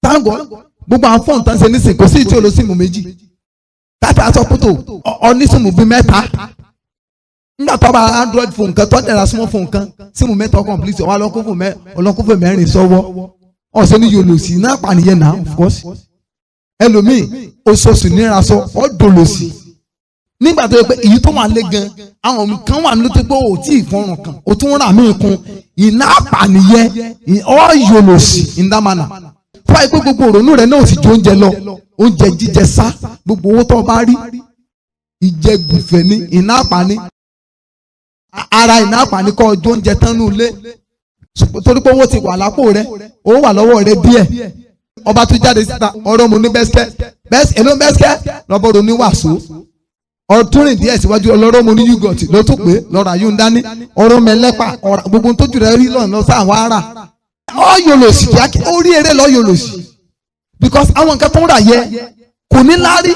Thank God, gbogbo àwọn fóònù tán ṣe nísìn, kò sí ìtí olóṣìmù méjì tàbí asọ́kútò onísìmù bíi mẹ́ta. Nígbà tó bá Android phone kan, tó dẹ̀ra small phone kan, símù mẹ́ta complete, ọ̀wá ọlọ́kùnfò mẹ́rin sọ́wọ́, ọ̀sẹ̀ ní yòlò sí. Iná àpànìyẹ náà. Of course, ẹlòmíì, oṣooṣù níra sọ ọ́ dòlòsì. Nígbà tó yẹ pé èyí tó wà lé gan, àwọn kan wà ní tó pé o tí ì fọrùn kan, o tún rà mí kún. Iná àpànìyẹ, ọ́ yòlòsì in that manner. Fún àyè pé gbogbo òrònú rẹ náà ò sì ju oúnjẹ lọ, oúnjẹ jíjẹ sá, gbogbo owó tó o bá rí, ìjẹgùfẹ̀ ní iná àpàní. Ara iná àpàní kọ́ ọjọ́ oúnjẹ tán nù lé, torí pé owó ti wà lápò rẹ, owó wà lọ́wọ́ rẹ díẹ̀. Ọba tún jáde síta, ọ̀rọ̀ mu ní bẹ́sikẹ́ bẹ́ẹ̀, èló bẹ́sikẹ́ lọ́bọ̀rọ̀ ní wàásù. Ọtún rìn díẹ̀ síwájú, ọlọ́rọ̀ mu ní yúgọ̀tì ló tún pé lọ́rọ̀ àyùn dání, ọ̀rọ̀ mẹlẹ́pà, ọ̀rọ̀ gbogbo tójú rẹ rí lọ́nà sáwọn ará ọ yòlòsì kíákíá, ó rí eré lọ yòlòsì, because àwọn nǹkan tó ń rà yẹ kò ní láárí.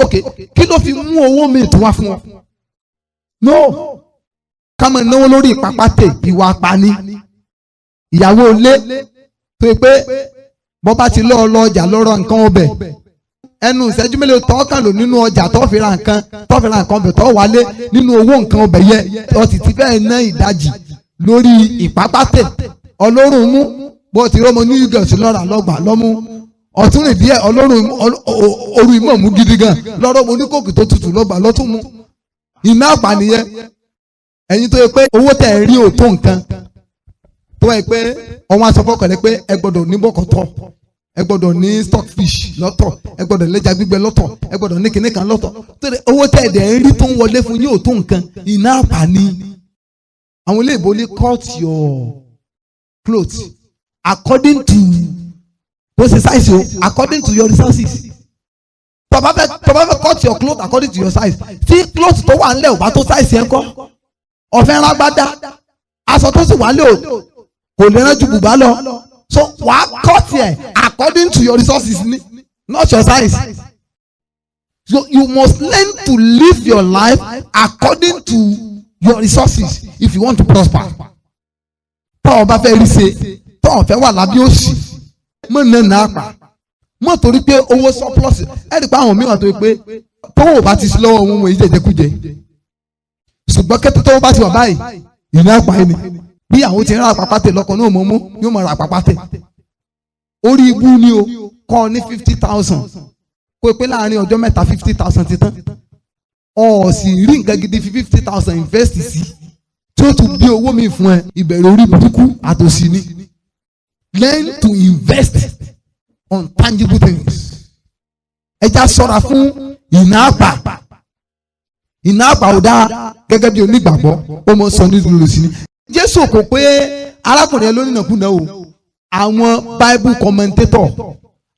Ok, kí ló fi mú owó mi tó wá fún ọ? No, ká máa náwó lórí ìpápátẹ̀, ìwà apani. Ìyàwó ilé tó yẹ pé bọ́ bá ti lọ́ọ́ lọ ọjà lọ́rọ̀ nǹkan ọbẹ̀, ẹnu ìṣẹ́jú mélòó tọ́ kàn lò nínú ọjà tó fi ra nǹkan, tó fi ra nǹkan ọbẹ̀, tó wálé, nínú owó nǹkan ọbẹ̀ yẹ, ọ sì ti fẹ́ẹ̀ ná ìdajì lórí ìpápátẹ̀. Ọlọ́run mú bó ti rọ́mọ ní yúgẹ̀sì lọ́ra lọ́gbà lọ́mú ọ̀tún rìn díẹ̀, ọlọ́run oru ìmọ̀ mú gidi gan lọ́rọ́ mo ní kòkì tó tutù lọ́gbà lọ́tún mú. Iná àpànìyẹ. Ẹ̀yin tó yẹ pé owó tẹ̀ rí ò tó nǹkan, tó yẹ pé ọwọ́n aṣọ fọkànlẹ́ pé ẹ gbọ́dọ̀ ní bọ́kọ̀tọ̀, ẹ gbọ́dọ̀ ní stockfish lọ́tọ̀, ẹ gbọ́dọ̀ lẹ́ja gbígbẹ lọ́tọ̀, ẹ gbọ́dọ̀ ní kinní kan lọ́tọ̀, tó yẹ owó tẹ̀ dẹ̀ ń rí tó ń wọlé fún yín ò tó nǹkan, iná àpàní. Àwọn olóyìnbó ní cut your cloth according to bó ṣe size o, according to your resources. Tó bá fẹ́ cut your cloth according to your size, tí cloth tó wà nílẹ̀ ò bá tó size yẹn kọ́, ọ̀fẹ́ rágbádá, aṣọ tó sì wà nílẹ̀ ò kò lè rán ju bùbá lọ, so wàá cut yẹ according to your resources ni, not your size. So you must learn to live your life according to your resources if you want to prosper. Tọ́ ọ bá fẹ́ rí ṣe, tọ́ ọ fẹ́ wà lábẹ́ òṣì, mọ̀ náà nà á pa mọ̀, torí pé owó surplus. Ẹ rí i pé àwọn mìíràn tó yẹ pé tówó bá ti sí lọ́wọ́ wọn, wọ́n yìí jẹjẹkújẹ, ṣùgbọ́n kété tówó bá ti wà báyìí, ìní àpá yìí ni bí àwọn ti ń ra àpapàtẹ lọ́kọ̀ náà mọ̀ mú yóò máa ra àpapàtẹ. Orí ibú ni o. Kọ́ ọ ní 50,000, kó o pé láàrin ọjọ́ 3, 50,000 ti tán, ọ̀ sì rí nǹkan gidi fi 50,000 invest sí tí ó tún bí owó mi fún ẹ. Ìbẹ̀rẹ̀ orí burúkú àtòsí ni. Learn to invest on tangible things. Ẹ já ṣọ́ra fún ìná àpà. Ìná àpà ò dáa. Gẹ́gẹ́ bí onígbàgbọ́, ó mọ sọ nídìí sí ni. Jésù kò pé arákùnrin yẹn lónìnàkúnà o. Àwọn Bible commentator,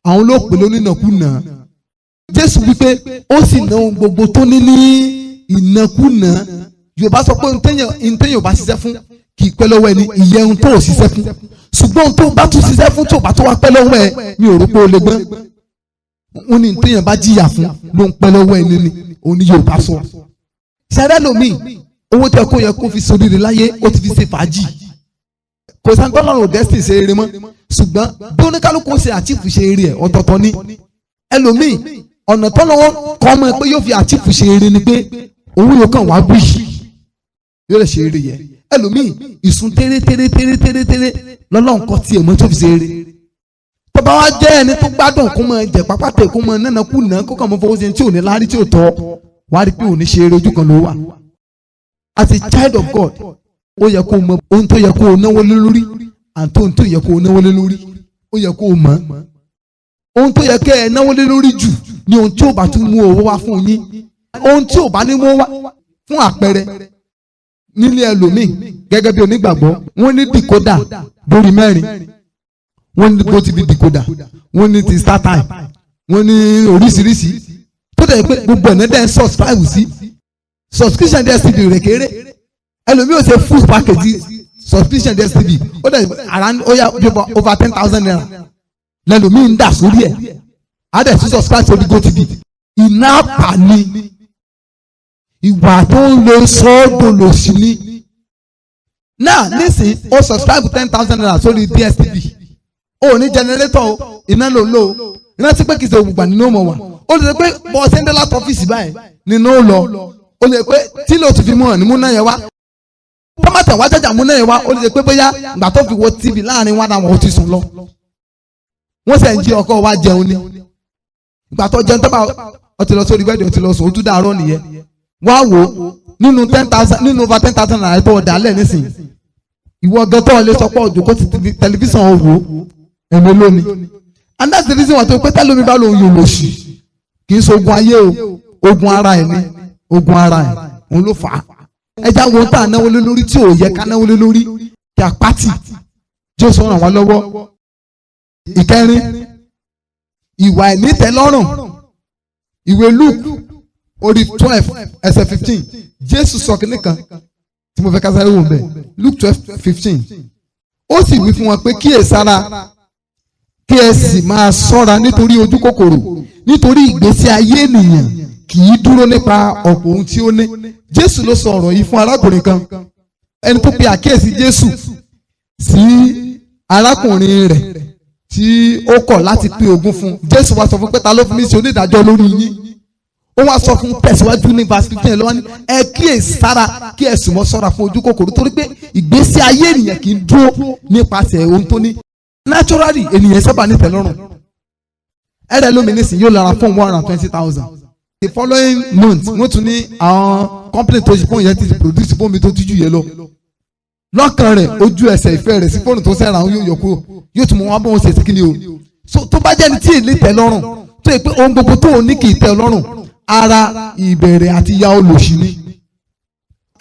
àwọn ló pè lónìnàkúnà. Jésù wípé ó sì ná ohun gbogbo tó ní ní ìnákúnà. Yorùbá sọ pé ntẹ́yìn ò bá ṣiṣẹ́ fún kì í pẹ́ lọ́wọ́ ẹni. Ìyẹn ohun tó ò ṣiṣẹ́ fún, ṣùgbọ́n ohun tó bá tún ṣiṣẹ́ fún, tó bá tó wá pẹ́ lọ́wọ́ ẹ, mi ò rò pé o lè gbọ́n. Wọ́n ní ntẹ́yìn bá jìyà fún ló ń pẹ́ lọ́wọ́ ẹni ni òun ní Yorùbá sọ. Sẹ́rẹ́ lomi, owó tẹ kó yẹ kó fi sóríire láyé, ó ti fi ṣe fàájì. Kò sáńtọ́ lọ́rùn destiny ṣe eré mọ́, ṣùgbọ́n bí oníkálukú ṣe achieve ṣe eré ẹ̀ ọ̀tọ̀ọ̀tọ̀ ni. Ẹlòmíì, ọ̀nà tọ́lọ́wọ́ kọ́ ọmọ pé yóò fi achieve ṣe eré ni pé òun yóò kàn wá bí yóò lè ṣe eré yẹ. Ẹlòmíì, ìsún tẹ́rẹ́ tẹ́rẹ́ tẹ́rẹ́ tẹ́rẹ́ tẹ́rẹ́ lọ́lọ́run kọ́ tiẹ̀ mọ́ tó fi ṣe eré. Tó bá wá jẹ́ ẹni tó gbádùn, kó máa jẹ pápátẹ̀, kó máa nánà kú nà, kó kàn máa fọwọ́ sí tí ò ní láárí, tí ò tọ́, wàá rí pé ò ní ṣe eré, ojú kan ló wà. As a child of God, ó yẹ kó o mọ ohun tó yẹ kó o náwó lé lórí àti ohun tó yẹ kó o náwó lé lórí. Ó yẹ kó o mọ̀ ohun tó yẹ kẹ́ ẹ náwó lé lórí jù ní ohun tí ò bá tún mú owó wá fún yín, ohun tí ò bá ní mú wá. Fún àpẹẹrẹ, nílé ẹlòmíì, gẹ́gẹ́ bí onígbàgbọ́, wọ́n ní decoder lórí mẹ́rin. Wọ́n ní GOtv decoder, wọ́n ní ti StarTime, wọ́n ní oríṣiríṣi, tó dẹ̀ pé gbogbo ẹ̀ náà dẹ̀ ń subscribe sí. Subscription DStv rẹ̀ kéré. Ẹlòmíì ò ṣe full package subscription DStv, ó dẹ̀ around, ó yà bí over ₦10,000 lẹ́lòmíì ń dà sórí ẹ̀. Á dẹ̀ tún subscribe sórí GOtv. Iná àpà ni, ìwà tó ń lo sọ́ọ́dọ̀ lòsì ni. Náà nísìnyí, ó subscribe ₦10,000 sórí DStv, ó ní generator o, iná ló ń lò ó. Rántí pé kìí ṣe ògbà nínú ọmọ wa. Ó lè pé bọ́ sẹ́ńdẹ́ láti ọ́fíìsì báyìí nínú ó lọ. Ó lè pé tí ló ti fi mú hàn ní múná yẹn wá, tọ́mátì wá jàjà múná yẹn wá. Ó lè pé bóyá ìgbà tó fi wo TV láàrin wá náà, ó ti sùn lọ. Wọ́n sì ń jí ọkọ wa jẹun ni. Ìgbà tó jẹun tó bá ọ ti lọ sórí bed, ó ti lọ sùn, ó tún dàárọ̀ nìyẹn. Wá wò ó, nínú 10,000, nínú over ₦10,000 tó ọ̀dà lẹ̀ nísìnyí, ìwọ gan tó lè sọ pé òjò kó ti tẹlifíṣàn ò wò ẹ̀mí lónìí. And that's the reason why tó pé tẹ́lómi bá lòun yóò lòṣì, kì í ṣe ogun ayé o, ogun ara ẹ̀ ni. Ogun ara ẹ̀ òun ló fà á. Ẹja wo tá a náwó lé lórí tí ò yẹ ká náwó lé lórí, kí a pátì. Jésù ràn wá lọ́wọ́. Ìkẹrin, ìwà ìnítẹ́lọ́rùn. Ìwé Luke orí 12 ẹsẹ̀ 15, Jésù sọ kínní kan tí mo fẹ́ ká sáré wò bẹ́ẹ̀. Luke 12:15. Ó sì wí fún wọn pé, "Kíyèsára, kí ẹ sì máa ṣọ́ra nítorí ojú kòkòrò, nítorí ìgbésí ayé ènìyàn kì í dúró nípa ọ̀pọ̀ ohun tí ó ní." Jésù ló sọ ọ̀rọ̀ yìí fún arákùnrin kan, ẹni tó pe àkíyèsí Jésù sí arákùnrin rẹ̀ tí ó kọ̀ láti pín ogún fún. Jésù wá sọ fún pé, "Ta ló fi mí ṣe onídàájọ́ lórí yín?" Ó wá sọ fún, tẹ̀síwájú ní verse 15 lọ́wọ́ ní, "Ẹ kíyè sára, kí ẹ sì mọ́ ṣọ́ra fún ojú kòkòrò, torí pé ìgbésí ayé ènìyàn kì í dúró nípasẹ̀ ohun tó ní." Naturally, ènìyàn sábà ní tẹ́lọ́rùn. Ẹ̀rẹ́ lómi nísìnyí, yóò lára fún 120,000. The following month, wọ́n tún ní àwọn company tó ṣe fóònù yẹn ti produce fóònù mi tó tíjú yẹn lọ. Lọ́kàn rẹ̀, ojú ẹsẹ̀, ìfẹ́ rẹ̀ sí fóònù tó sẹ́ra àwọn yóò yọ kúrò, yóò tún mọ wọn bọ́ wọn ṣe sí kíni o. So tó bá jẹ́ ni tí èlé tẹ́ lọ́rùn, tó yẹ pé ohun gbogbo tó o ní kì í tẹ́ lọ́rùn, ara ìbẹ̀rẹ̀ àti ya olòṣì ni.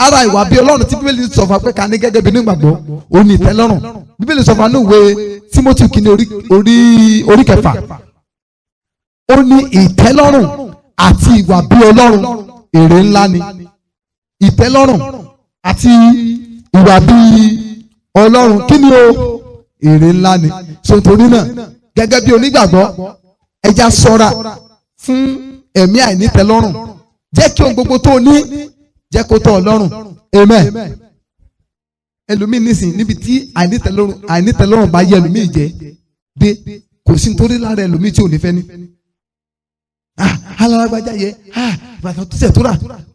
Ara ìwà bí Ọlọ́run tí Bíbélì sọ fún wa pé ká ní gẹ́gẹ́ bí onígbàgbọ́ òun ní ìtẹ́lọ́rùn. Bíbélì sọ fún wa ní ìwé Tímótì kìíní orí 6, ó ní ìtẹ́lọ́rùn àti ìwà bí Ọlọ́run èrè ńlá ni. Ìtẹ́lọ́rùn àti ìwà bí Ọlọ́run kí ni o? Èrè ńlá ni. So torí náà gẹ́gẹ́ bí onígbàgbọ́, ẹja ṣọ́ra fún ẹ̀mí àìnítẹ́lọ́rùn. Jẹ́ kí ohun gbogbo tó ní jẹ́ kó tọ́ Ọlọ́run. Amen. Ẹlòmíì nísìn níbi tí àìnítẹ́lọ́rùn bá yẹ ẹlòmíì jẹ́ dé, kò sí nítorí lára ẹlòmíì tí ò ní fẹ́ ní. Alárágbájá yẹ bàtà tó tẹ̀ tó rà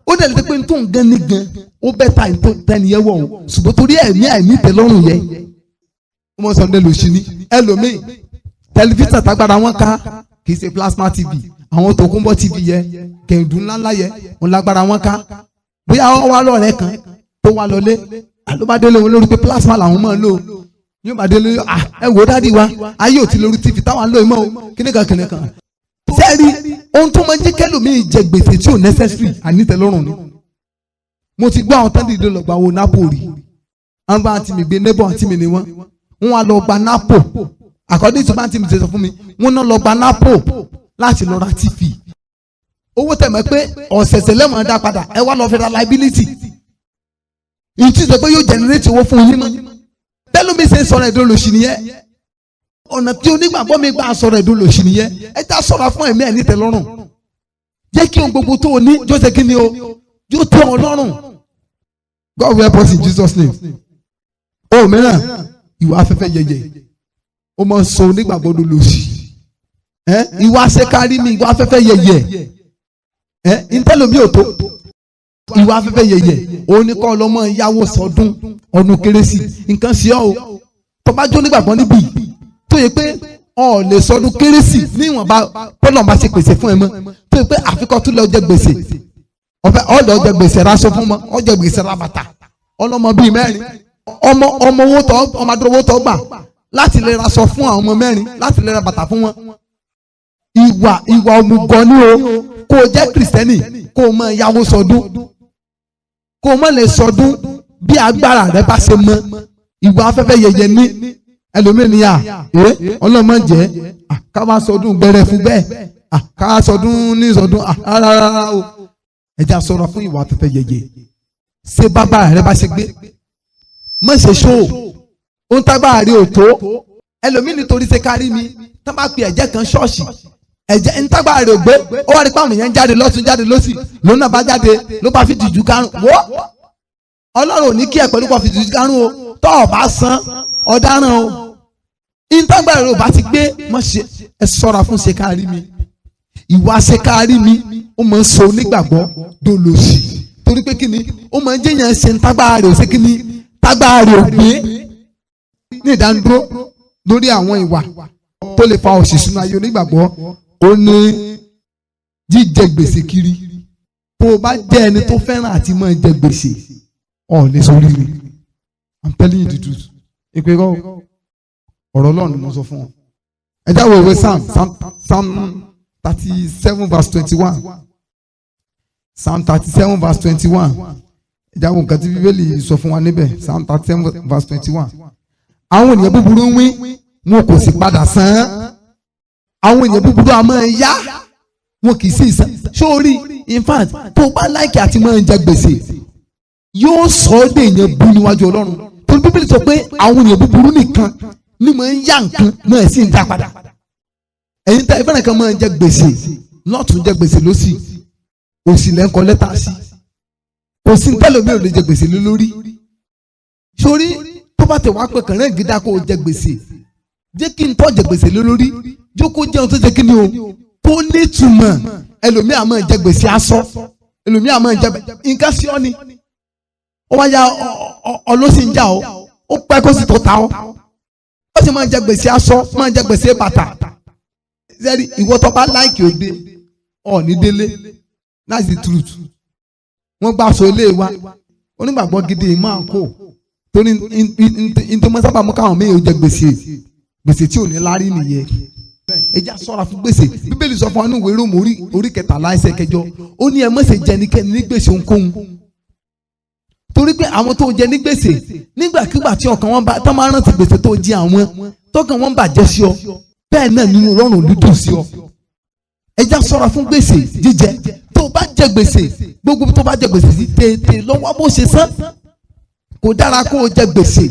ó dẹ̀ lè pé n tó ń gan ní gan ó bẹ́ ta tẹniyẹ wọ̀ o, ṣùgbọ́n torí ẹ̀mí àìnítẹ́lọ́rùn yẹ ó mọ̀ sọ̀rọ̀ lòsì ní. Ẹlòmíì tẹlifíṣàn tágbára wọn ká kì í ṣe plasma TV, àwọn tó kún bọ́ TV yẹ kẹ̀ǹdù ńláńlá yẹ wọn lágbára wọn ká. Bóyá wọn wá lọ́rẹ̀ẹ́ kan tó wá lọlé, àlóbádélé wọn lórí pé plasma làwọn máa ń lò, yóò bá délé, ẹ wò dádì wa ayé ò ti lórí TV táwọn ń lò mọ́ o, kíníkan kíníkan. Sẹ́ẹ̀rí ohun tó máa ń jẹ́ kẹ́lòmíì jẹ gbèsè tí ò necessary, ànítẹ́lọ́rùn ni. Mo ti gbọ́ àwọn tán dìde lọ gba wo napo rí, àwọn bá àǹtí mi gbé neighbor àǹtí mi ni wọ́n wá lọ gba napo. According to bá àǹtí mi ṣe sọ fún mi, wọ́n náà lọ gba napo láti lọ ra TV. Owó tẹ̀mọ́ pé ọ̀sẹ̀sẹ̀ lẹ́mọ̀ọ́ dá padà, ẹ wá lọ fi ra liability ìtú sọ pé yóò generate owó fún yín mọ́. Tẹ́lómi ṣe sọ̀rọ̀ ẹ̀dùn lòṣì nìyẹn. Ọ̀nà tí onígbàgbọ́ mi gbà sọ̀rọ̀ ẹ̀dùn lòṣì nìyẹn. Ẹ já sọ̀rọ̀ fún ẹ̀mí ẹ̀ nítẹ́lọ́rùn. Jẹ́ kí ohun gbogbo tó o ní yóò ṣe kí ni o, yóò tẹ́ ọ lọ́rùn. God will help us in Jesus' name. Ohun mìíràn, ìwà afẹ́fẹ́ yẹyẹ ó máa ń sọ onígbàgbọ́ lòṣì. Ìwà ṣekárí mi, ìwà afẹ́fẹ́ yẹyẹ ntẹ́lómi ò tó. Ìwà afẹ́fẹ́ yẹyẹ òun ni kọ́ ọlọ́mọ yáwó sọdún ọdún kérésì. Nǹkan sí ọ o, tó bá jó nígbàgbọ́ níbí tó yẹ pé ọ lè sọdún kérésì níwọ̀nba bọ́lọ̀ bá ṣe pèsè fún ẹ mọ́, tó yẹ pé àfikọ́ tún lọ jẹ gbèsè ọ̀fẹ́ ọ lọ jẹ gbèsè raṣọ fún mọ́, ọ jẹ gbèsè ra bàtà ọlọ́mọ bíi mẹ́rin, ọmọ ọmọ owó tọ́ ọmọ adúrò owó tọ́ gbà láti lè raṣọ fún àwọn ọmọ mẹ́rin, láti lè ra bàtà fún wọn. Ìwà òmùgọ̀ ni o, kó o jẹ́ kìrìsìtẹ́nì kó o máa yáwó sọdún, kó o má lè sọdún bí agbára rẹ bá ṣe mọ. Ìwà afẹ́fẹ́ yẹyẹ ní ẹlòmíràn ọlọ́mọ jẹ́ ká wá sọdún gbẹrẹ fún bẹ́ẹ̀, ká sọdún ní sọdún rárá o. Ẹ jẹ́ á ṣọ́ra fún ìwà afẹ́fẹ́ yẹyẹ. Ṣé bàbá rẹ bá ṣe gbé, má ṣe ṣó ohun tágbára rẹ ò tó. Ẹlòmíràn nítorí ṣe kárí mi tá bá pe ẹ̀jẹ̀ kan ṣọ́ọ̀ṣì, ẹ̀jẹ̀ ntágbára rẹ̀ gbé, ó wá rí pàmò yẹn jáde lọ́tún jáde lọ́sì, lónà bá jáde ló bá fi jùjú kárùn. Wó Ọlọ́run ò ní kí ẹ pẹ̀lú kó fi jùjú kárùn o, tọ́ ọ bá san ọ̀daràn o. Ntágbára rẹ̀ ò bá ti gbé, mọ̀ ṣe. Ẹ sọ́ra fún ṣe kárí mi. Ìwà ṣe kárí mi ó máa ń sọ onígbàgbọ́ dolòṣì, torí pé kíni ó máa ń jẹ́yàn ṣe ntágbára rẹ̀ ò ṣe kíni tágbára rẹ̀ ò gbé. Ní ìdánidúró lórí àwọn ìwà tó lè fa òṣì sínú ayé onígbàgbọ́, ó ní jíjẹ gbèsè kiri. Tó o bá jẹ́ ẹni tó fẹ́ràn àti máa jẹ gbèsè, ọ̀ lè sọ rírì. I'm telling you the truth. Ìpè kọ́ ọ̀rọ̀ Ọlọ́run ni mo sọ fún ọ. Ẹ jáwé ìwé Psalm 37 verse 21. Psalm 37 verse 21. Ẹ jáwé nǹkan tí Bíbélì sọ fún wa níbẹ̀. Psalm 37 verse 21. Àwọn ènìyàn búburú ń wí, wọn kò sì padà san án. Àwọn ènìyàn búburú a máa yá, wọn kì í sì san. Sórí in fact, tó bá like àti máa ń jẹ gbèsè, yóò sọ ọ́ dé èèyàn bú níwájú Ọlọ́run. Torí Bíbélì sọ pé àwọn ènìyàn búburú nìkan ni máa ń yá nǹkan náà sì ń dá padà. Ẹ̀yin tá ìfẹ́ràn kan máa ń jẹ gbèsè lọ́tún, jẹ gbèsè lọ́sì, òsì lẹ́ ń kọ lẹ́tà sí. Kò sí tẹ́lómi ò lè jẹ gbèsè lé lórí. Sórí tó bá tẹ̀ wá pé kàrẹ́ ìgídá kó o jẹ gbèsè, jẹ́ kí n tọ́ jẹ gbèsè lé lórí, jókòó jẹun tó jẹ kí ni o tó nítumọ̀. Ẹlòmíì á máa jẹ gbèsè aṣọ, ẹlòmíì á máa jẹ nǹkan sí ọ ni ó wá ya ọlọ́sìn ń jà ó, ó pẹ́ kó sì tó ta ọ́. Ó sì máa jẹ gbèsè aṣọ, máa jẹ gbèsè bàtà. Sẹ́rí ìwọ tó bá like òde ọ̀ ní délé, that's the truth. Wọ́n gbà aṣọ ilé wa onígbàgbọ́ gidi máa kó torí ntọ́mọ sábà mú káwọn míì ó jẹ gbèsè, gbèsè tí ò ní lárí nìyẹn. Ẹ já ṣọ́ra fún gbèsè. Bíbélì sọ fún wa ní ìwé Róòmù orí 13 ẹsẹ̀ 8, ó ní ẹ má ṣe jẹ ẹnikẹ́ni ní gbèsè ohunkóhun. Torí pé àwọn tó jẹ ní gbèsè, nígbàkigbà tí ọkàn wọn bá tán máa rántí gbèsè tó jẹ àwọn, tọkàn wọn bàjẹ́ sí ọ, bẹ́ẹ̀ náà nínú Ọlọ́run ò ní dùn sí ọ. Ẹ já ṣọ́ra fún gbèsè jíjẹ. Tó bá jẹ gbèsè, gbogbo tó bá jẹ gbèsè sí, tètè lọ́wọ́ bó ṣe san. Kò dára kó o jẹ gbèsè.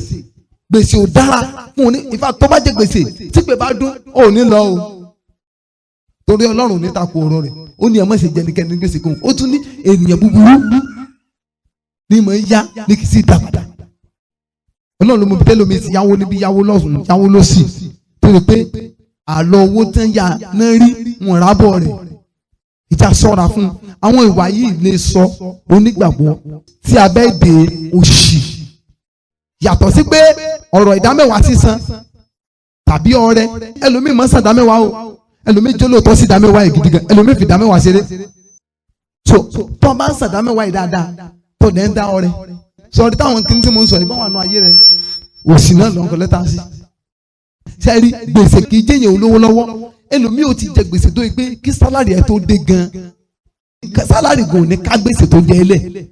Gbèsè ò dára fún un ní ìfà. Tó bá jẹ gbèsè, tí pé bá dún, ò ní lọ o, torí Ọlọ́run ní takò ọ̀rọ̀ rẹ̀. Ó ní ẹ má ṣe jẹ ẹnikẹ́ni gbèsè kan. Ó tún ní ènìyàn búburú ní mọ̀ ń yá ní kì í sì dá padà. Ọlọ́run ló mọ bíi tẹ́lómi ti yáwó níbi, yáwó lọ́sùn, yáwó lọ́sì, torí pé àlọ́ owó tán yá náà rí wọn rábọ̀ rẹ̀. Ìjà sọ́ra fún àwọn ìwà yìí lè sọ onígbàgbọ́ tí abẹ́ èdè òṣì. Yàtọ̀ sí pé ọ̀rọ̀ ìdámẹ́wàá sísan tàbí ọrẹ, ẹlòmíì máa ń san ìdámẹ́wàá o. Ẹlòmíì jólóòtọ́ sí ìdámẹ́wàá yìí gidi gan. Ẹlòmíì fi ìdámẹ́wàá ṣeré. So tó bá ń san ìdámẹ́wàá yìí dáadáa, tó dẹ̀ ń dá ọrẹ, sọ̀rọ̀ táwọn kí n tí mo ń sọ ìbọn wà nù ayé rẹ, òṣì náà lọ́nkọ lẹ́tà sí. Sẹ́rí, gbèsè kì í jẹ́yàn olówó lọ́wọ́. Ẹlòmíì ò ti jẹ gbèsè tó yẹ pé kí salary ẹ̀ tó dé gan, salary gan ò ní ká gbèsè tó jẹ ẹlẹ̀.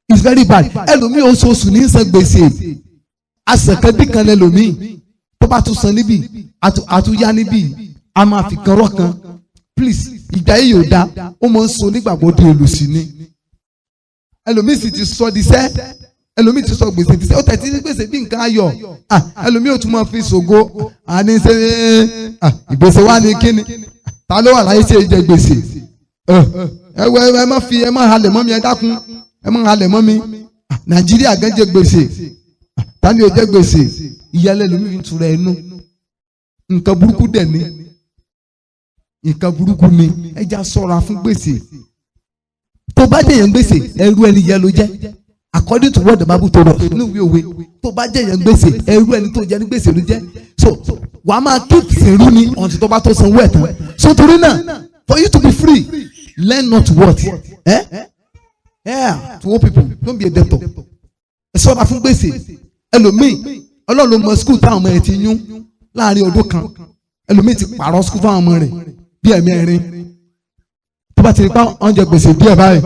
It's very bad. Ẹlòmíì oṣooṣù ní san gbèsè. Àsàkàndí kan lẹlòmíì tó bá tún san níbí, àtúnyá níbí, a máa fi kan rọ́ kan. Please, ìgbà yìí yóò da. Ó máa ń so nígbàgbọ́ di olùsí ni. Ẹlòmíì sì ti sọ di sẹ́. Ẹlòmíì ti sọ gbèsè ti sẹ́. Ó tẹ̀sí gbèsè bí nǹkan ayọ̀. Ẹlòmíì ò tún máa fi ṣògo. Àní ṣe ìgbèsè wa ní kíni? Ta ló wà láyé tí ẹ jẹ gbèsè? Ẹ wẹ, ẹ má fi, ẹ má halẹ̀ mọ́ mi. Ẹ dákun, ẹ má halẹ̀ mọ́ mi. Nàìjíríà gan jẹ gbèsè. Ta ni ò jẹ gbèsè? Ìyálẹ̀ lómi fi tura ẹnu. Nǹkan burúkú dẹ̀ ni, nǹkan burúkú ni. Ẹ já ṣọ́ra fún gbèsè. Tó bá jẹ̀yàn gbèsè, ẹrú ẹni yẹn ló jẹ́, according to what the Bible told us nínú ìwé òwe. Tó bá jẹ̀yàn gbèsè, ẹrú ẹni tó jẹ ní gbèsè ló jẹ́. So wàá máa keep sèrú ni until tó bá tó sanwó ẹ̀ tán. So torí náà, for you to be free, learn not to what? Eh? Yeah, to owe people. Don't be a debtor. Ẹ ṣọ́ra fún gbèsè. Ẹlòmíì, Ọlọ́run ló mọ school táwọn ọmọ ẹ̀ ti yún láàrin ọdún kan. Ẹlòmíì ti pààrọ̀ school fáwọn ọmọ rẹ̀ bí ẹ̀mẹ́rin. Tó bá ti rí pa oúnjẹ gbèsè díẹ̀ báyìí,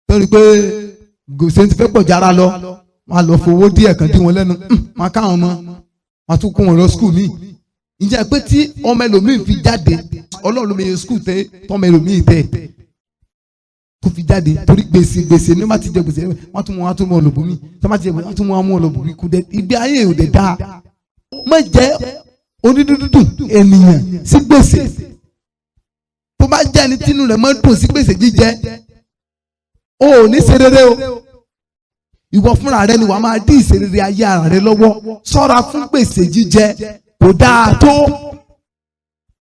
tó rí pé gbèsè ti fẹ́ pọ̀ jára lọ, wọn á lọ fowó díẹ̀ kan dín wọn lẹ́nu, wọn á káwọn ọmọ, wọn á tún kó wọn lọ school míì. Ǹjẹ́ pé tí ọmọ ẹlòmíì fi jáde, Ọlọ́run ló mọ school tẹ tọmọ ẹlòmíì tẹ tó fi jáde, torí gbèsè. Gbèsè ní wọ́n ti jẹ gbèsè, wọ́n tún mú, wọ́n tún mú ọlọ́bù mi. Tí wọ́n ti jẹ gbèsè, wọ́n tún mú, wọ́n mú ọlọ́bù mi. Kú dẹ ìgbé ayé ò dé dáa. Má jẹ́ onídúdú ènìyàn sí gbèsè. Tó bá jẹ́ ẹni tínú rẹ̀ máa ń dùn sí gbèsè jíjẹ, o ò ní ṣe rere o. Ìwọ fúnra rẹ ni wàá máa dí ìṣerere ayé ara rẹ lọ́wọ́. Ṣọ́ra fún gbèsè jíjẹ, kò dáa tó.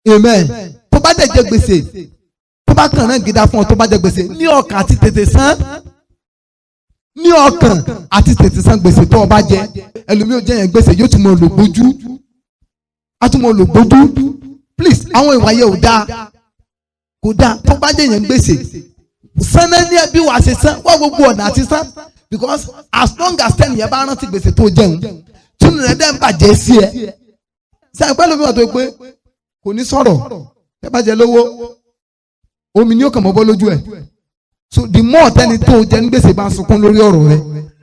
Amen. Tó bá dẹ̀ jẹ gbèsè, tó bá kàn náà gidá fún ọ, tó bá jẹ gbèsè, ní ọkàn àti tètè san, ní ọkàn àti tètè san gbèsè tó o bá jẹ. Ẹlòmíì ò jẹ yẹn gbèsè, yóò tún mọ olùgbójú, á tún mọ olùgbójú. Please, àwọn ìwà yẹn ò dáa, kò dáa. Tó bá jẹ yẹn gbèsè, sanná ní ẹbí wàá ṣe san wá gbogbo ọ̀nà àti san, because as long as tẹ́nìyẹn yẹn bá rántí gbèsè tó jẹun, túnú rẹ̀ dẹ́ ń bàjẹ́ sí ẹ. Sẹ́yìn pẹ́lú mi wà tó pé kò ní sọ̀rọ̀, tẹ́ bá jẹ lówó, omi ní ó kàn mọ́ bọ́ lójú ẹ̀. So the more tẹ́ni tó jẹ ní gbèsè bá ń sunkún lórí ọ̀rọ̀ rẹ,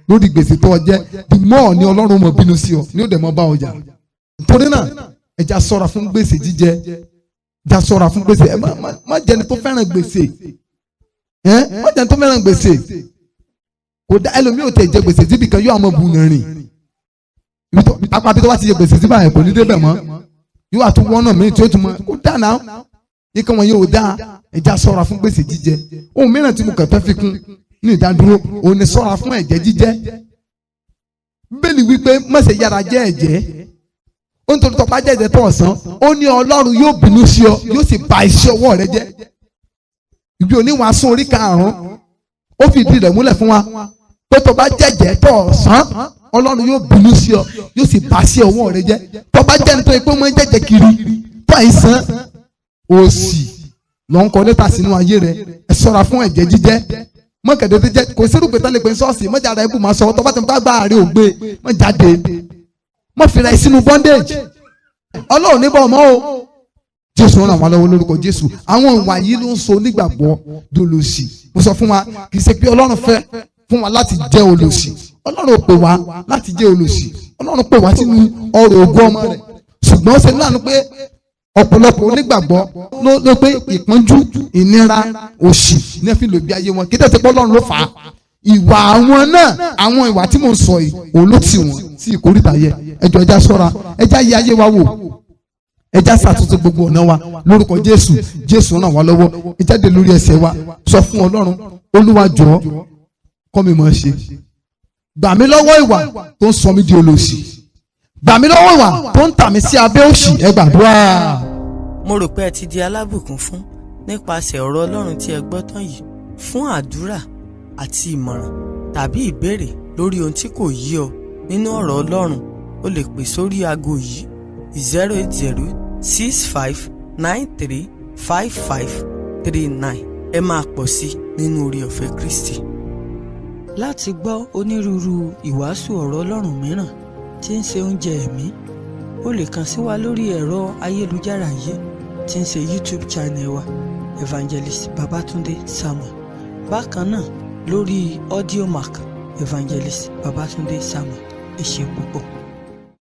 lórí gbèsè tó jẹ, the more ni Ọlọ́run mọ̀ bínú sí ọ, ní ó dẹ̀ mọ́ bá ọjà. Torí náà, ẹ já ṣọ́ra fún gbèsè jíjẹ. Já ṣọ́ra fún gbèsè. Ẹ má jẹni tó fẹ́ràn gbèsè. Ẹ má jẹni tó fẹ́ràn gbèsè, kò dá. Ẹlòmíì ò tẹ̀ jẹ gbèsè síbi kan, yóò àmọ́ bù rìn apá bí tó bá ti jẹ gbèsè síbà yẹn, kò ní débẹ̀ mọ́. Yóò àtún wọ́nà míì tí ó tún mọ́ kó dá náà. Ikán wọn yóò dá. Ẹ já ṣọ́ra fún gbèsè jíjẹ. Ohun mìíràn tí mo kàn fẹ́ fi kún ní ìdádúró òun ni ṣọ́ra fún ẹ̀jẹ̀ jíjẹ. Bíbélì wípé má ṣe yára jẹ́ ẹ̀jẹ̀. Ó ń torí tó bá jẹ́ ẹ̀jẹ̀ tó ọ̀sán, ó ní Ọlọ́run yóò bínú sí ọ, yóò sì bà iṣẹ́ ọwọ́ rẹ jẹ́. Ìbí oníwàásù orí 5, ó fìdí rẹ̀ múlẹ̀ fún wa pé tó bá jẹ́jẹ́ tó ọ̀sán, Ọlọ́run yóò bínú sí ọ, yóò sì bà iṣẹ́ ọwọ́ rẹ jẹ́. Tó bá jẹ́ nítorí pé wọ́n ń jẹ́jẹ́ kiri tó àìsàn, òsì lọ ń kọ lẹ́tà sínú ayé rẹ. Ẹ ṣọ́ra fún ẹ̀jẹ̀ jíjẹ́. Mọ́kẹ́dẹ́ tó jẹ́ kò sírù pé tán lè pè ní ṣọ́ọ̀ṣì mọ́jà rẹ̀ bù máa sọ. Tó bá ti ń bá gbà rẹ̀ ò gbé mọ́ jáde, mọ́ fìlà ẹ̀ sínú bondage. Ọlọ́run níbọ̀ mọ́ o. Jésù ràn wá lọ́wọ́ lórúkọ Jésù. Àwọn ìwà yìí ló ń so onígbàgbọ́ dolòṣì. Mo sọ fún wa, kì í ṣe pé Ọlọ́run fẹ́ fún. fún wa láti jẹ́ olòṣì. Ọlọ́run ò pè wá láti jẹ́ olòṣì. Ọlọ́run pè wá sínú ọrọ̀ ògo ọmọ rẹ̀. Ṣùgbọ́n ó ṣe láàánú pé ọ̀pọ̀lọpọ̀ onígbàgbọ́ ló pé ìpọ́njú, ìnira, òṣì ní ẹ fi lò bí ayé wọn. Kí tẹ̀sí pé Ọlọ́run ló fà á, ìwà àwọn náà, àwọn ìwà tí mò ń sọ yìí, òun ló tì wọ́n sí ìkórìtà yẹ. Ẹjọ́, ẹja ṣọ́ra, ẹja yẹ ayé wa wò, ẹja ṣàtúnṣe gbogbo ọ̀nà wa lórúkọ Jésù. Jésù ràn wá lọ́wọ́. Ẹ jáde lórí ẹsẹ̀ wa, sọ fún Ọlọ́run: Olúwa, jọ̀ọ́, kọ́ mi mọ̀ ọ́ ṣe. Gbà mí lọ́wọ́ ìwà tó ń sọ mí di olòṣì. Gbà mí lọ́wọ́ ìwà tó ń tà mí sí abẹ́ òṣì. Ẹ gbàdúrà. Mo rò pé ẹ ti di alábùkún fún nípasẹ̀ ọ̀rọ̀ Ọlọ́run tí ẹ gbọ́ tán yìí. Fún àdúrà àti ìmọ̀ràn tàbí ìbéèrè lórí ohun tí kò yé ọ nínú ọ̀rọ̀ Ọlọ́run, o lè pè sórí aago yìí: 08065935539. Ẹ máa pọ̀ sí nínú oore ọ̀fẹ́ Kristi. Láti gbọ́ onírúurú ìwàásù ọ̀rọ̀ Ọlọ́run mìíràn tí ń ṣe oúnjẹ ẹ̀mí, o lè kàn sí wa lórí ẹ̀rọ ayélujára yìí tí ń ṣe YouTube channel wa, Evangelist Babatunde Samuel. Bákan náà lórí Audiomack, Evangelist Babatunde Samuel. Ẹ ṣé púpọ̀.